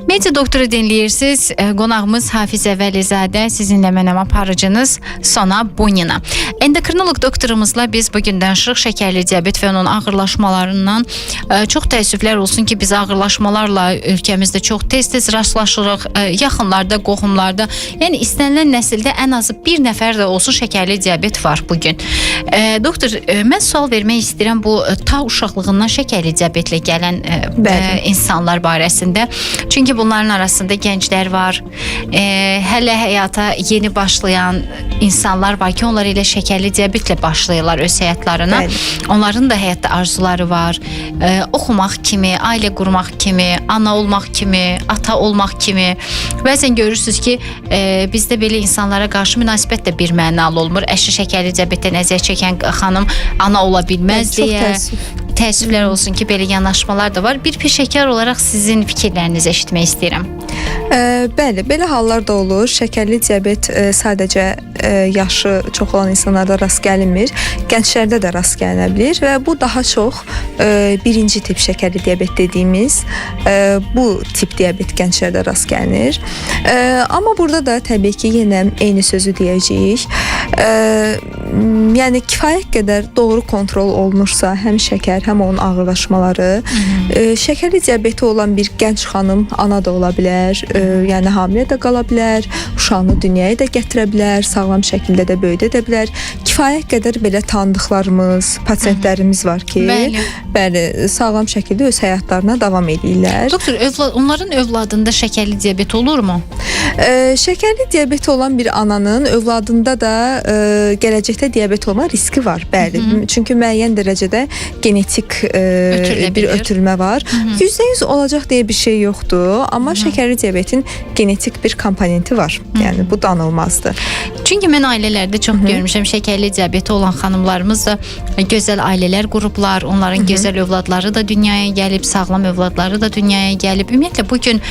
Media Doktoru dinləyirsiniz. Qonağımız Hafizə Vəlizadə, sizinlə mənəm aparıcınız Sona Bunina. Endokrinoloq doktorumuzla biz bugün danışırıq şəkərli diabet və onun ağırlaşmalarından. Çox təəssüflər olsun ki, biz ağırlaşmalarla ölkəmizdə çox tez-tez rastlaşırıq. Yaxınlarda, qohumlarda. Yəni istənilən nəsildə ən azı bir nəfər də olsun şəkərli diabet var bugün. Doktor, mən sual vermək istəyirəm bu ta uşaqlığından şəkərli diabetlə gələn insanlar barəsində. Çünki bunların arasında gənclər var, hələ həyata yeni başlayan insanlar var ki, onlar elə şəkərli diabetlə başlayırlar öz həyatlarına. Bəli. Onların da həyatda arzuları var. Oxumaq kimi, ailə qurmaq kimi, ana olmaq kimi, ata olmaq kimi. Bəzən görürsüz ki, bizdə belə insanlara qarşı münasibət də bir mənalı olmur. Əşi şəkərli diabetdən əziyyət çəkən xanım ana ola bilməz Bəli, çox deyə. təəssüf. Təəssüflər olsun ki, belə yanaşmalar da var. Bir peşəkar olaraq sizin fikirlərinizi eşitmək istəyirəm. Bəli, belə hallar da olur. Şəkərli diabet sadəcə yaşı çox olan insanlarda rast gəlinmir, gənclərdə də rast gəlinə bilir və bu daha çox birinci tip şəkərli diabet dediyimiz bu tip diabet gənclərdə rast gəlinir. Amma burada da təbii ki, yenə eyni sözü deyəcəyik. Yəni kifayət qədər doğru kontrol olunursa, həm şəkər, həm onun ağırlaşmaları, şəkərli diabeti olan bir gənc xanım ana da ola bilər, yəni hamilə də qala bilər, uşağını dünyaya da gətirə bilər, sağlam şəkildə də böyüdə də bilər. Kifayət qədər belə tanıdıqlarımız, pasientlərimiz var ki, Bəli. Bəli, sağlam şəkildə öz həyatlarına davam edirlər. Doktor, onların övladında şəkərli diabet olurmu? Şəkərli diabeti olan bir ananın övladında da gələcəkdə diabet olma riski var. Bəli. Çünki müəyyən dərəcədə genetik bir ötürülmə var. %100 olacaq deyə bir şey yoxdur, amma şəkərli diabetin genetik bir komponenti var. Yəni bu danılmazdır. Çünki mən ailələrdə çox görmüşəm, şəkərli diabeti olan xanımlarımız da gözəl ailələr qurublar, onların gözəl övladları da dünyaya gəlib, sağlam övladları da dünyaya gəlib. Ümumiyyətlə bu gün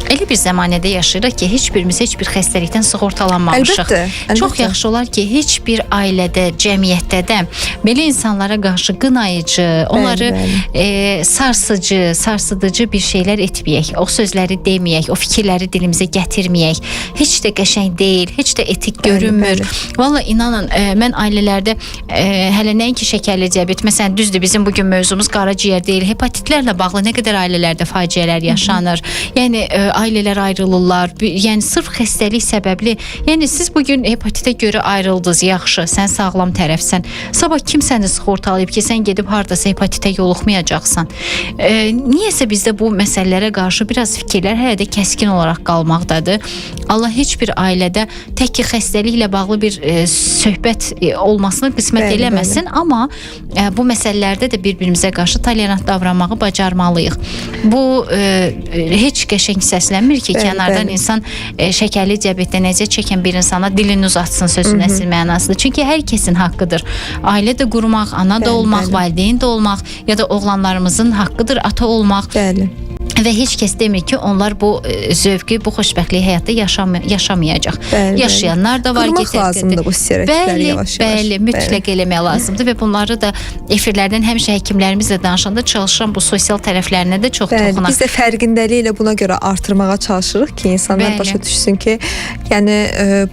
elə bir zəmanədə yaşayırıq ki, heç birimiz heç bir xəstəlikdən sığortalanmamışıq. Əlbəttə, əlbəttə. Çox yaxşı olar ki, heç bir ailədə, cəmiyyətdə də belə insanlara qarşı qınayıcı, onları bəli. Sarsıcı, sarsıdıcı bir şeylər etməyək. O sözləri deməyək, o fikirləri dilimizə gətirməyək. Heç də qəşəng deyil, heç də etik görünmür. Bəli. Vallahi inanın, mən ailələrdə hələ nəinki şəkərli diabet, məsələn, düzdür, bizim bu gün mövzumuz qaraciyər deyil, hepatitlərlə bağlı nə qədər ailələrdə faciələr yaşanır. Yəni ailələr ayrılırlar. Yəni sırf xəstəlik səbəbli. Yəni siz bu gün hepatitə görə ayrıldınız, yaxşı, sən sağlam tərəfsən. Sabah kim səni sığortalayıb ki, sən gedib hardasa hepatitə yoluxmayacaqsan? Niyəsə bizdə bu məsələlərə qarşı biraz fikirlər hələ də kəskin olaraq qalmaqdadır. Allah heç bir ailədə tək ki xəstəliklə bağlı bir söhbət olmasını qismət eləməsin, amma bu məsələlərdə də bir-birimizə qarşı tolerant davranmağı bacarmalıyıq. Bu heç qəşəng səslənmir ki, kənardan insan şəkərli diabetdən əziyyət çəkən bir insana dilini uzatsın sözün əsl mənasında. Çünki hər kəsin haqqıdır. Ailə də qurmaq, ana da olmaq, valideyn də olmaq, ya da oğlanlarımızın haqqıdır ata olmaq. Bəli. Və heç kəs demir ki, onlar bu zövqü, bu xoşbəxtliyi həyatda yaşamayacaq. Bəli, Yaşayanlar da var. Qırmaq lazımdır bu stereotipləri yavaş-yavaş. Bəli, mütləq eləmək lazımdır və bunları da efirlərdən həmişə həkimlərimizlə danışanda çalışıram bu sosial tərəflərinə də çox toxunaq. Biz də fərqindəliyi ilə buna görə artırmağa çalışırıq ki, insanlar başa düşsün ki, yəni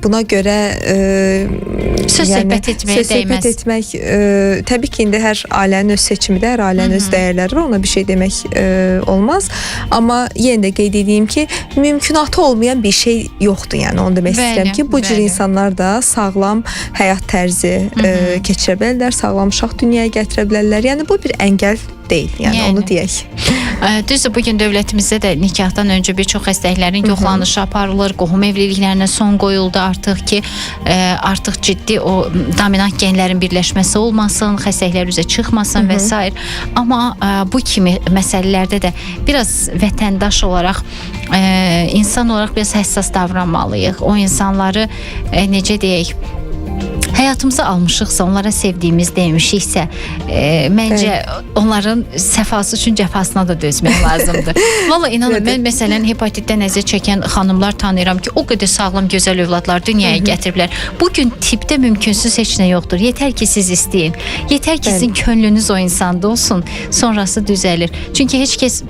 buna görə söz söhbət etməyə dəyməz. Söz söhbət etmək, təbii ki, indi hər ailənin öz seçimidir, hər ailənin öz dəyərləri var, ona bir şey demək olmaz. Amma yenə də qeyd edeyim ki, mümkünatı olmayan bir şey yoxdur. Yəni onu demək istəyirəm ki, bu cür insanlar da sağlam həyat tərzi keçirə bilərlər, sağlam uşaq dünyaya gətirə bilərlər. Yəni bu bir əngəl deyil. Yəni onu deyək. Düzdür, bu gün dövlətimizdə də nikahdan öncə bir çox xəstəliklərin yoxlanışı aparılır, qohum evliliklərinə son qoyuldu artıq ki, artıq ciddi o dominant genlərin birləşməsi olmasın, xəstəliklər üzə çıxmasın və s. Amma bu kimi məsələlərdə də biraz vətəndaş olaraq, insan olaraq biraz həssas davranmalıyıq. O insanları necə deyək, həyatımıza almışıqsa, onlara sevdiyimiz demişiksə, məncə onların səfası üçün cəfasına da dözmək lazımdır. Vallahi inanın, mən məsələn hepatitdən əziyyət çəkən xanımlar tanıyıram ki, o qədər sağlam, gözəl övladlar dünyaya gətiriblər. Bu gün tibbdə mümkünsüz heç nə yoxdur. Yetər ki siz istəyin. Yetər ki sizin könlünüz o insanda olsun, sonrası düzəlir. Çünki heç kəs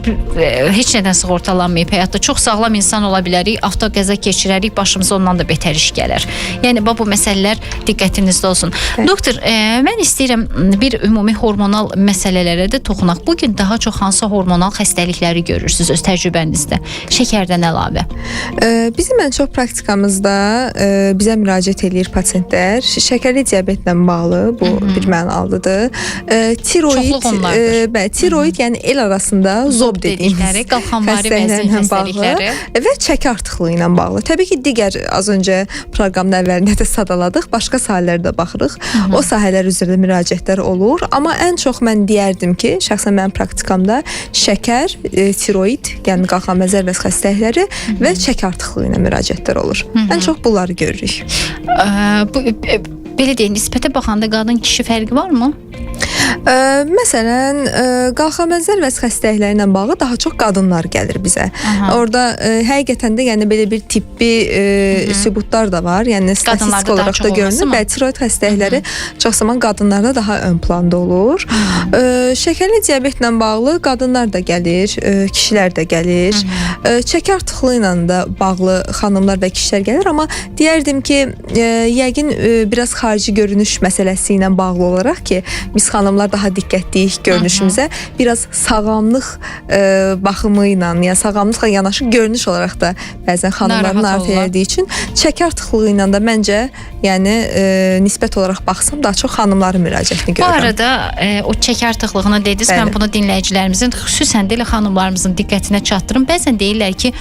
heç nədən sığortalanmayıb həyatda. Çox sağlam insan ola bilərik, avtoqəza keçirərik, başımıza ondan da betər iş gələr. Yəni bu məsələlər diqqətinizdə olsun. Doktor, mən istəyirəm bir ümumi hormonal məsələlərə də toxunaq. Bu gün daha çox hansı hormonal xəstəlikləri görürsünüz öz təcrübənizdə? Şəkərdən əlavə. Bizim ən çox praktikamızda bizə müraciət eləyir pasientlər. Şəkərli diabetlə bağlı bu bir mənalıdır. Tiroid, tiroid, yəni el arasında zob dediyimiz qalxanvari vəzin xəstəlikləri və çəki artıqlığı ilə bağlı. Təbii ki, digər az öncə proqramın əvvəlində də sadaladıq, başqa sahələrdə baxırıq. O sahələr üzrə də müraciətlər olur. Amma ən çox mən deyərdim ki, şəxsən mənim praktikamda şəkər, tiroid, yəni qalxan məzər vəz xəstəlikləri və çəki artıqlığı ilə müraciətlər olur. Ən çox bunları görürük. Bu belə deyək, nisbətə baxanda qadın kişi fərqi varmı? Məsələn, qalxan məzər vəz xəstəlikləri ilə bağlı daha çox qadınlar gəlir bizə. Orada həqiqətən də yəni belə bir tibbi sübutlar da var. Yəni statistik olaraq da görünür. Bəli, tiroid xəstəlikləri çox zaman qadınlarda daha ön planda olur. Şəkərli diabetlə bağlı qadınlar da gəlir, kişilər də gəlir. Çəki artıqlığı ilə də bağlı xanımlar və kişilər gəlir, amma deyərdim ki, yəqin biraz xarici görünüş məsələsi ilə bağlı olaraq ki, biz xanımlar daha diqqətliyik görünüşümüzə, biraz sağlamlıq baxımı ilə, yəni sağlamlıqla yanaşı görünüş olaraq da bəzən xanımlar narahat elədiyi üçün çəki artıqlığı ilə də məncə, yəni nisbət olaraq baxsam daha çox xanımların müraciətini görürəm. Bu arada o çəki artıqlığını dediniz, mən bunu dinləyicilərimizin, xüsusən də elə xanımlarımızın diqqətinə çatdırım. Bəzən deyirlər ki,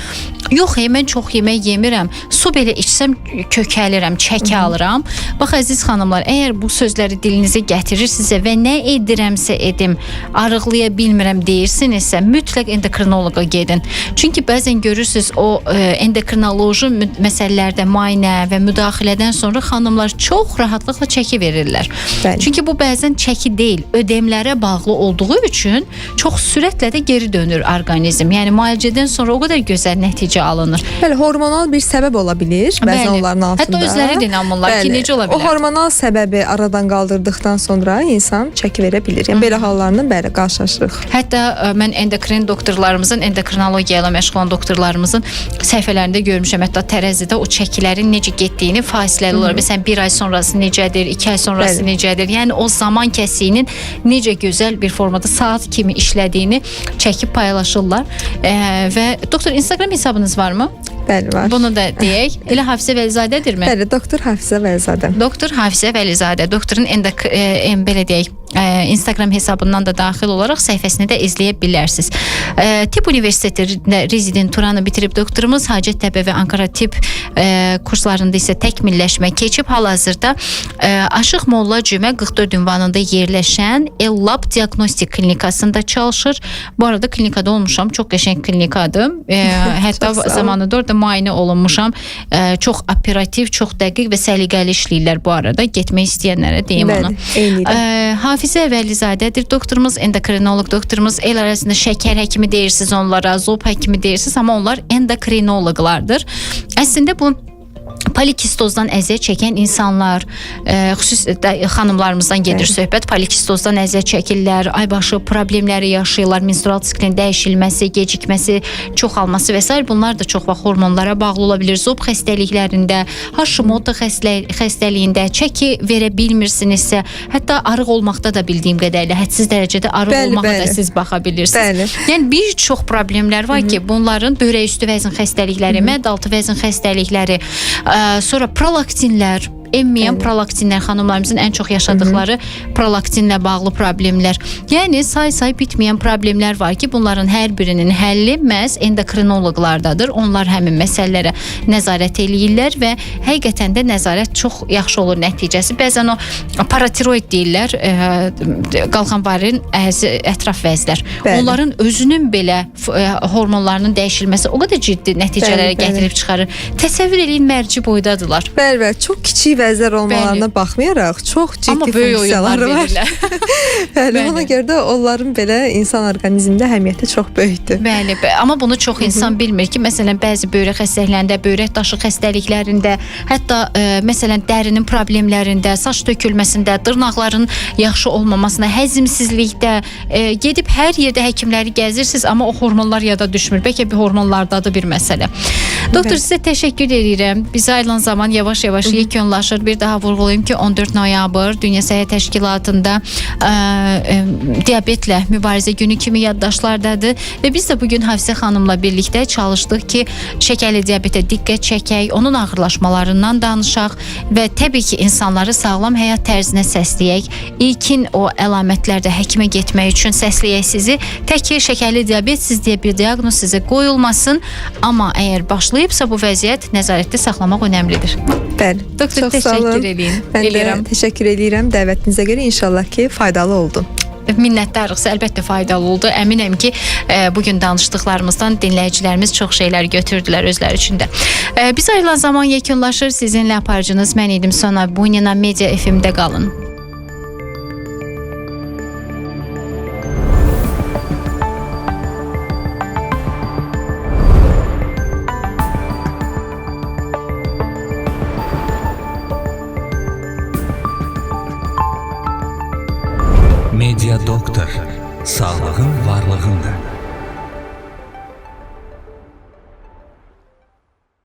yox, mən çox yemək yemirəm, su belə içsəm kökəlirəm, çəki alıram. Bax əziz xanımlar, əgər bu sözləri dilinizə gətirirsinizsə və nə edirəmsə edim, arıqlaya bilmirəm deyirsinizsə, mütləq endokrinoloqa gedin. Çünki bəzən görürsünüz o endokrinoloji məsələlərdə müayinə və müdaxilədən sonra xanımlar çox rahatlıqla çəki verirlər. Bəli. Çünki bu bəzən çəki deyil, ödemlərə bağlı olduğu üçün çox sürətlə də geri dönür orqanizm. Yəni müalicədən sonra o qədər gözəl nəticə alınır. Bəli, hormonal bir səbəb ola bilir bəzən onların altında. Hətta özləri də inanmırlar ki, necə ola bilər? O hormonal səbəbi aradan qaldırdıqdan sonra insan çəki verə bilir. Yəni belə hallarla bəli qarşılaşırıq. Hətta mən endokrin doktorlarımızın, endokrinologiya ilə məşğul olan doktorlarımızın səhifələrində görmüşəm. Hətta tərəzidə o çəkilərin necə getdiyini fasiləli olaraq. Məsələn, 1 ay sonrası necədir, 2 ay sonrası necədir. Yəni o zaman kəsiyinin necə gözəl bir formada saat kimi işlədiyini çəkib paylaşırlar. Və doktor, Instagram hesabınız varmı? Bəli, var. Bunu da deyək. Elə Hafizə Vəlizadədirmi? Bəli, doktor Hafizə Vəlizadə. Doktor Hafizə Vəlizadə. Doktorun belə deyək, Instagram hesabından da daxil olaraq səhifəsini də izləyə bilərsiniz. Tibb Universitetində rezidenturanı bitirib doktorumuz Hacəttepe və Ankara Tibb kurslarında isə təkmilləşmə keçib. Hal-hazırda Aşıq Molla Cümə 44 ünvanında yerləşən Ellab Diaqnostik Klinikasında çalışır. Bu arada klinikada olmuşam. Çox qəşəng klinikadır. Hətta zamanında orada müayinə olunmuşam. Çox operativ, çox dəqiq və səliqəli işləyirlər bu arada. Getmək istəyənlərə deyim onu. Hafizə Vəlizadədir doktorumuz, endokrinoloq doktorumuz. El arasında şəkər həkimi deyirsiniz onlara, zob həkimi deyirsiniz, amma onlar endokrinoloqlardır. Əslində bu polikistozdan əziyyət çəkən insanlar, xüsusilə xanımlarımızdan gedir söhbət, polikistozdan əziyyət çəkirlər, aybaşı problemləri yaşayırlar, menstrual siklin dəyişilməsi, gecikməsi, çoxalması və s. Bunlar da çox vaxt hormonlara bağlı ola bilir. Zob xəstəliklərində, Hashimoto xəstəliyində çəki verə bilmirsinizsə, hətta arıq olmaqda da bildiyim qədərilə hədsiz dərəcədə arıq olmağa da siz baxa bilirsiniz. Bəli. Yəni bir çox problemlər var ki, bunların böyrək üstü vəzin xəstəlikləri, mədə altı vəzin xəstəlikləri, sonra prolaktinlər, emməyən prolaktinlər, xanımlarımızın ən çox yaşadıkları prolaktinlə bağlı problemlər. Yəni say-say bitməyən problemlər var ki, bunların hər birinin həlli məhz endokrinoloqlardadır. Onlar həmin məsələlərə nəzarət eləyirlər və həqiqətən də nəzarət çox yaxşı olur nəticəsi. Bəzən o paratiroid deyirlər, qalxanvarin ətraf vəzlər. Bəli. Onların özünün belə hormonlarının dəyişilməsi o qədər ciddi nəticələrə gətirib çıxarır. Təsəvvür eləyin, mərci boydadılar. Bəli, bəli, çox kiçik vəzlər olmalarına baxmayaraq çox ciddi funksiyaları var. Bəli, ona görə də onların belə insan orqanizmində əhəmiyyəti çox böyükdür. Bəli, amma bunu çox insan bilmir ki, məsələn, bəzi böyrək xəstəliklərində, böyrək daşı xəstəliklərində, hətta məsələn, dərinin problemlərində, saç tökülməsində, dırnaqların yaxşı olmamasında, həzmsizlikdə gedib hər yerdə həkimləri gəzirsiniz, amma o hormonlar yada düşmür. Bəlkə bir hormonlardadır bir məsələ. Doktor, sizə təşəkkür edirəm. Bizə ayrılan zaman yavaş-yavaş yekunlaşır. Bir daha vurğulayım ki, 14 noyabr Dünya Səhiyyə Təşkilatında diabetlə mübarizə günü kimi yaddaşlardadır və biz də bugün Hafizə xanımla birlikdə çalışdıq ki, şəkərli diabetə diqqət çəkək, onun ağırlaşmalarından danışaq və təbii ki, insanları sağlam həyat tərzinə səsləyək. İlkin o əlamətlərdə həkimə getmək üçün səsləyək sizi. Tək ki, şəkərli diabet siz deyə bir diaqnoz sizə qoyulmasın, amma əgər başlayıbsa bu vəziyyət nəzarətdə saxlamaq önəmlidir. Bəli. Doktor, çox sağ olun. təşəkkür eləyim. Mən də Eləyirəm. təşəkkür eləyirəm dəvətinizə görə. İnşallah ki, faydalı oldu. Minnətdarıq, əlbəttə faydalı oldu. Əminəm ki, bugün danışdıqlarımızdan dinləyicilərimiz çox şeylər götürdülər özləri üçün də. Biz ayrılan zaman yekunlaşır. Sizinlə aparıcınız mən idim Sona Bunina. Media FM-də qalın. Media Doktor. Sağlığın varlığındır.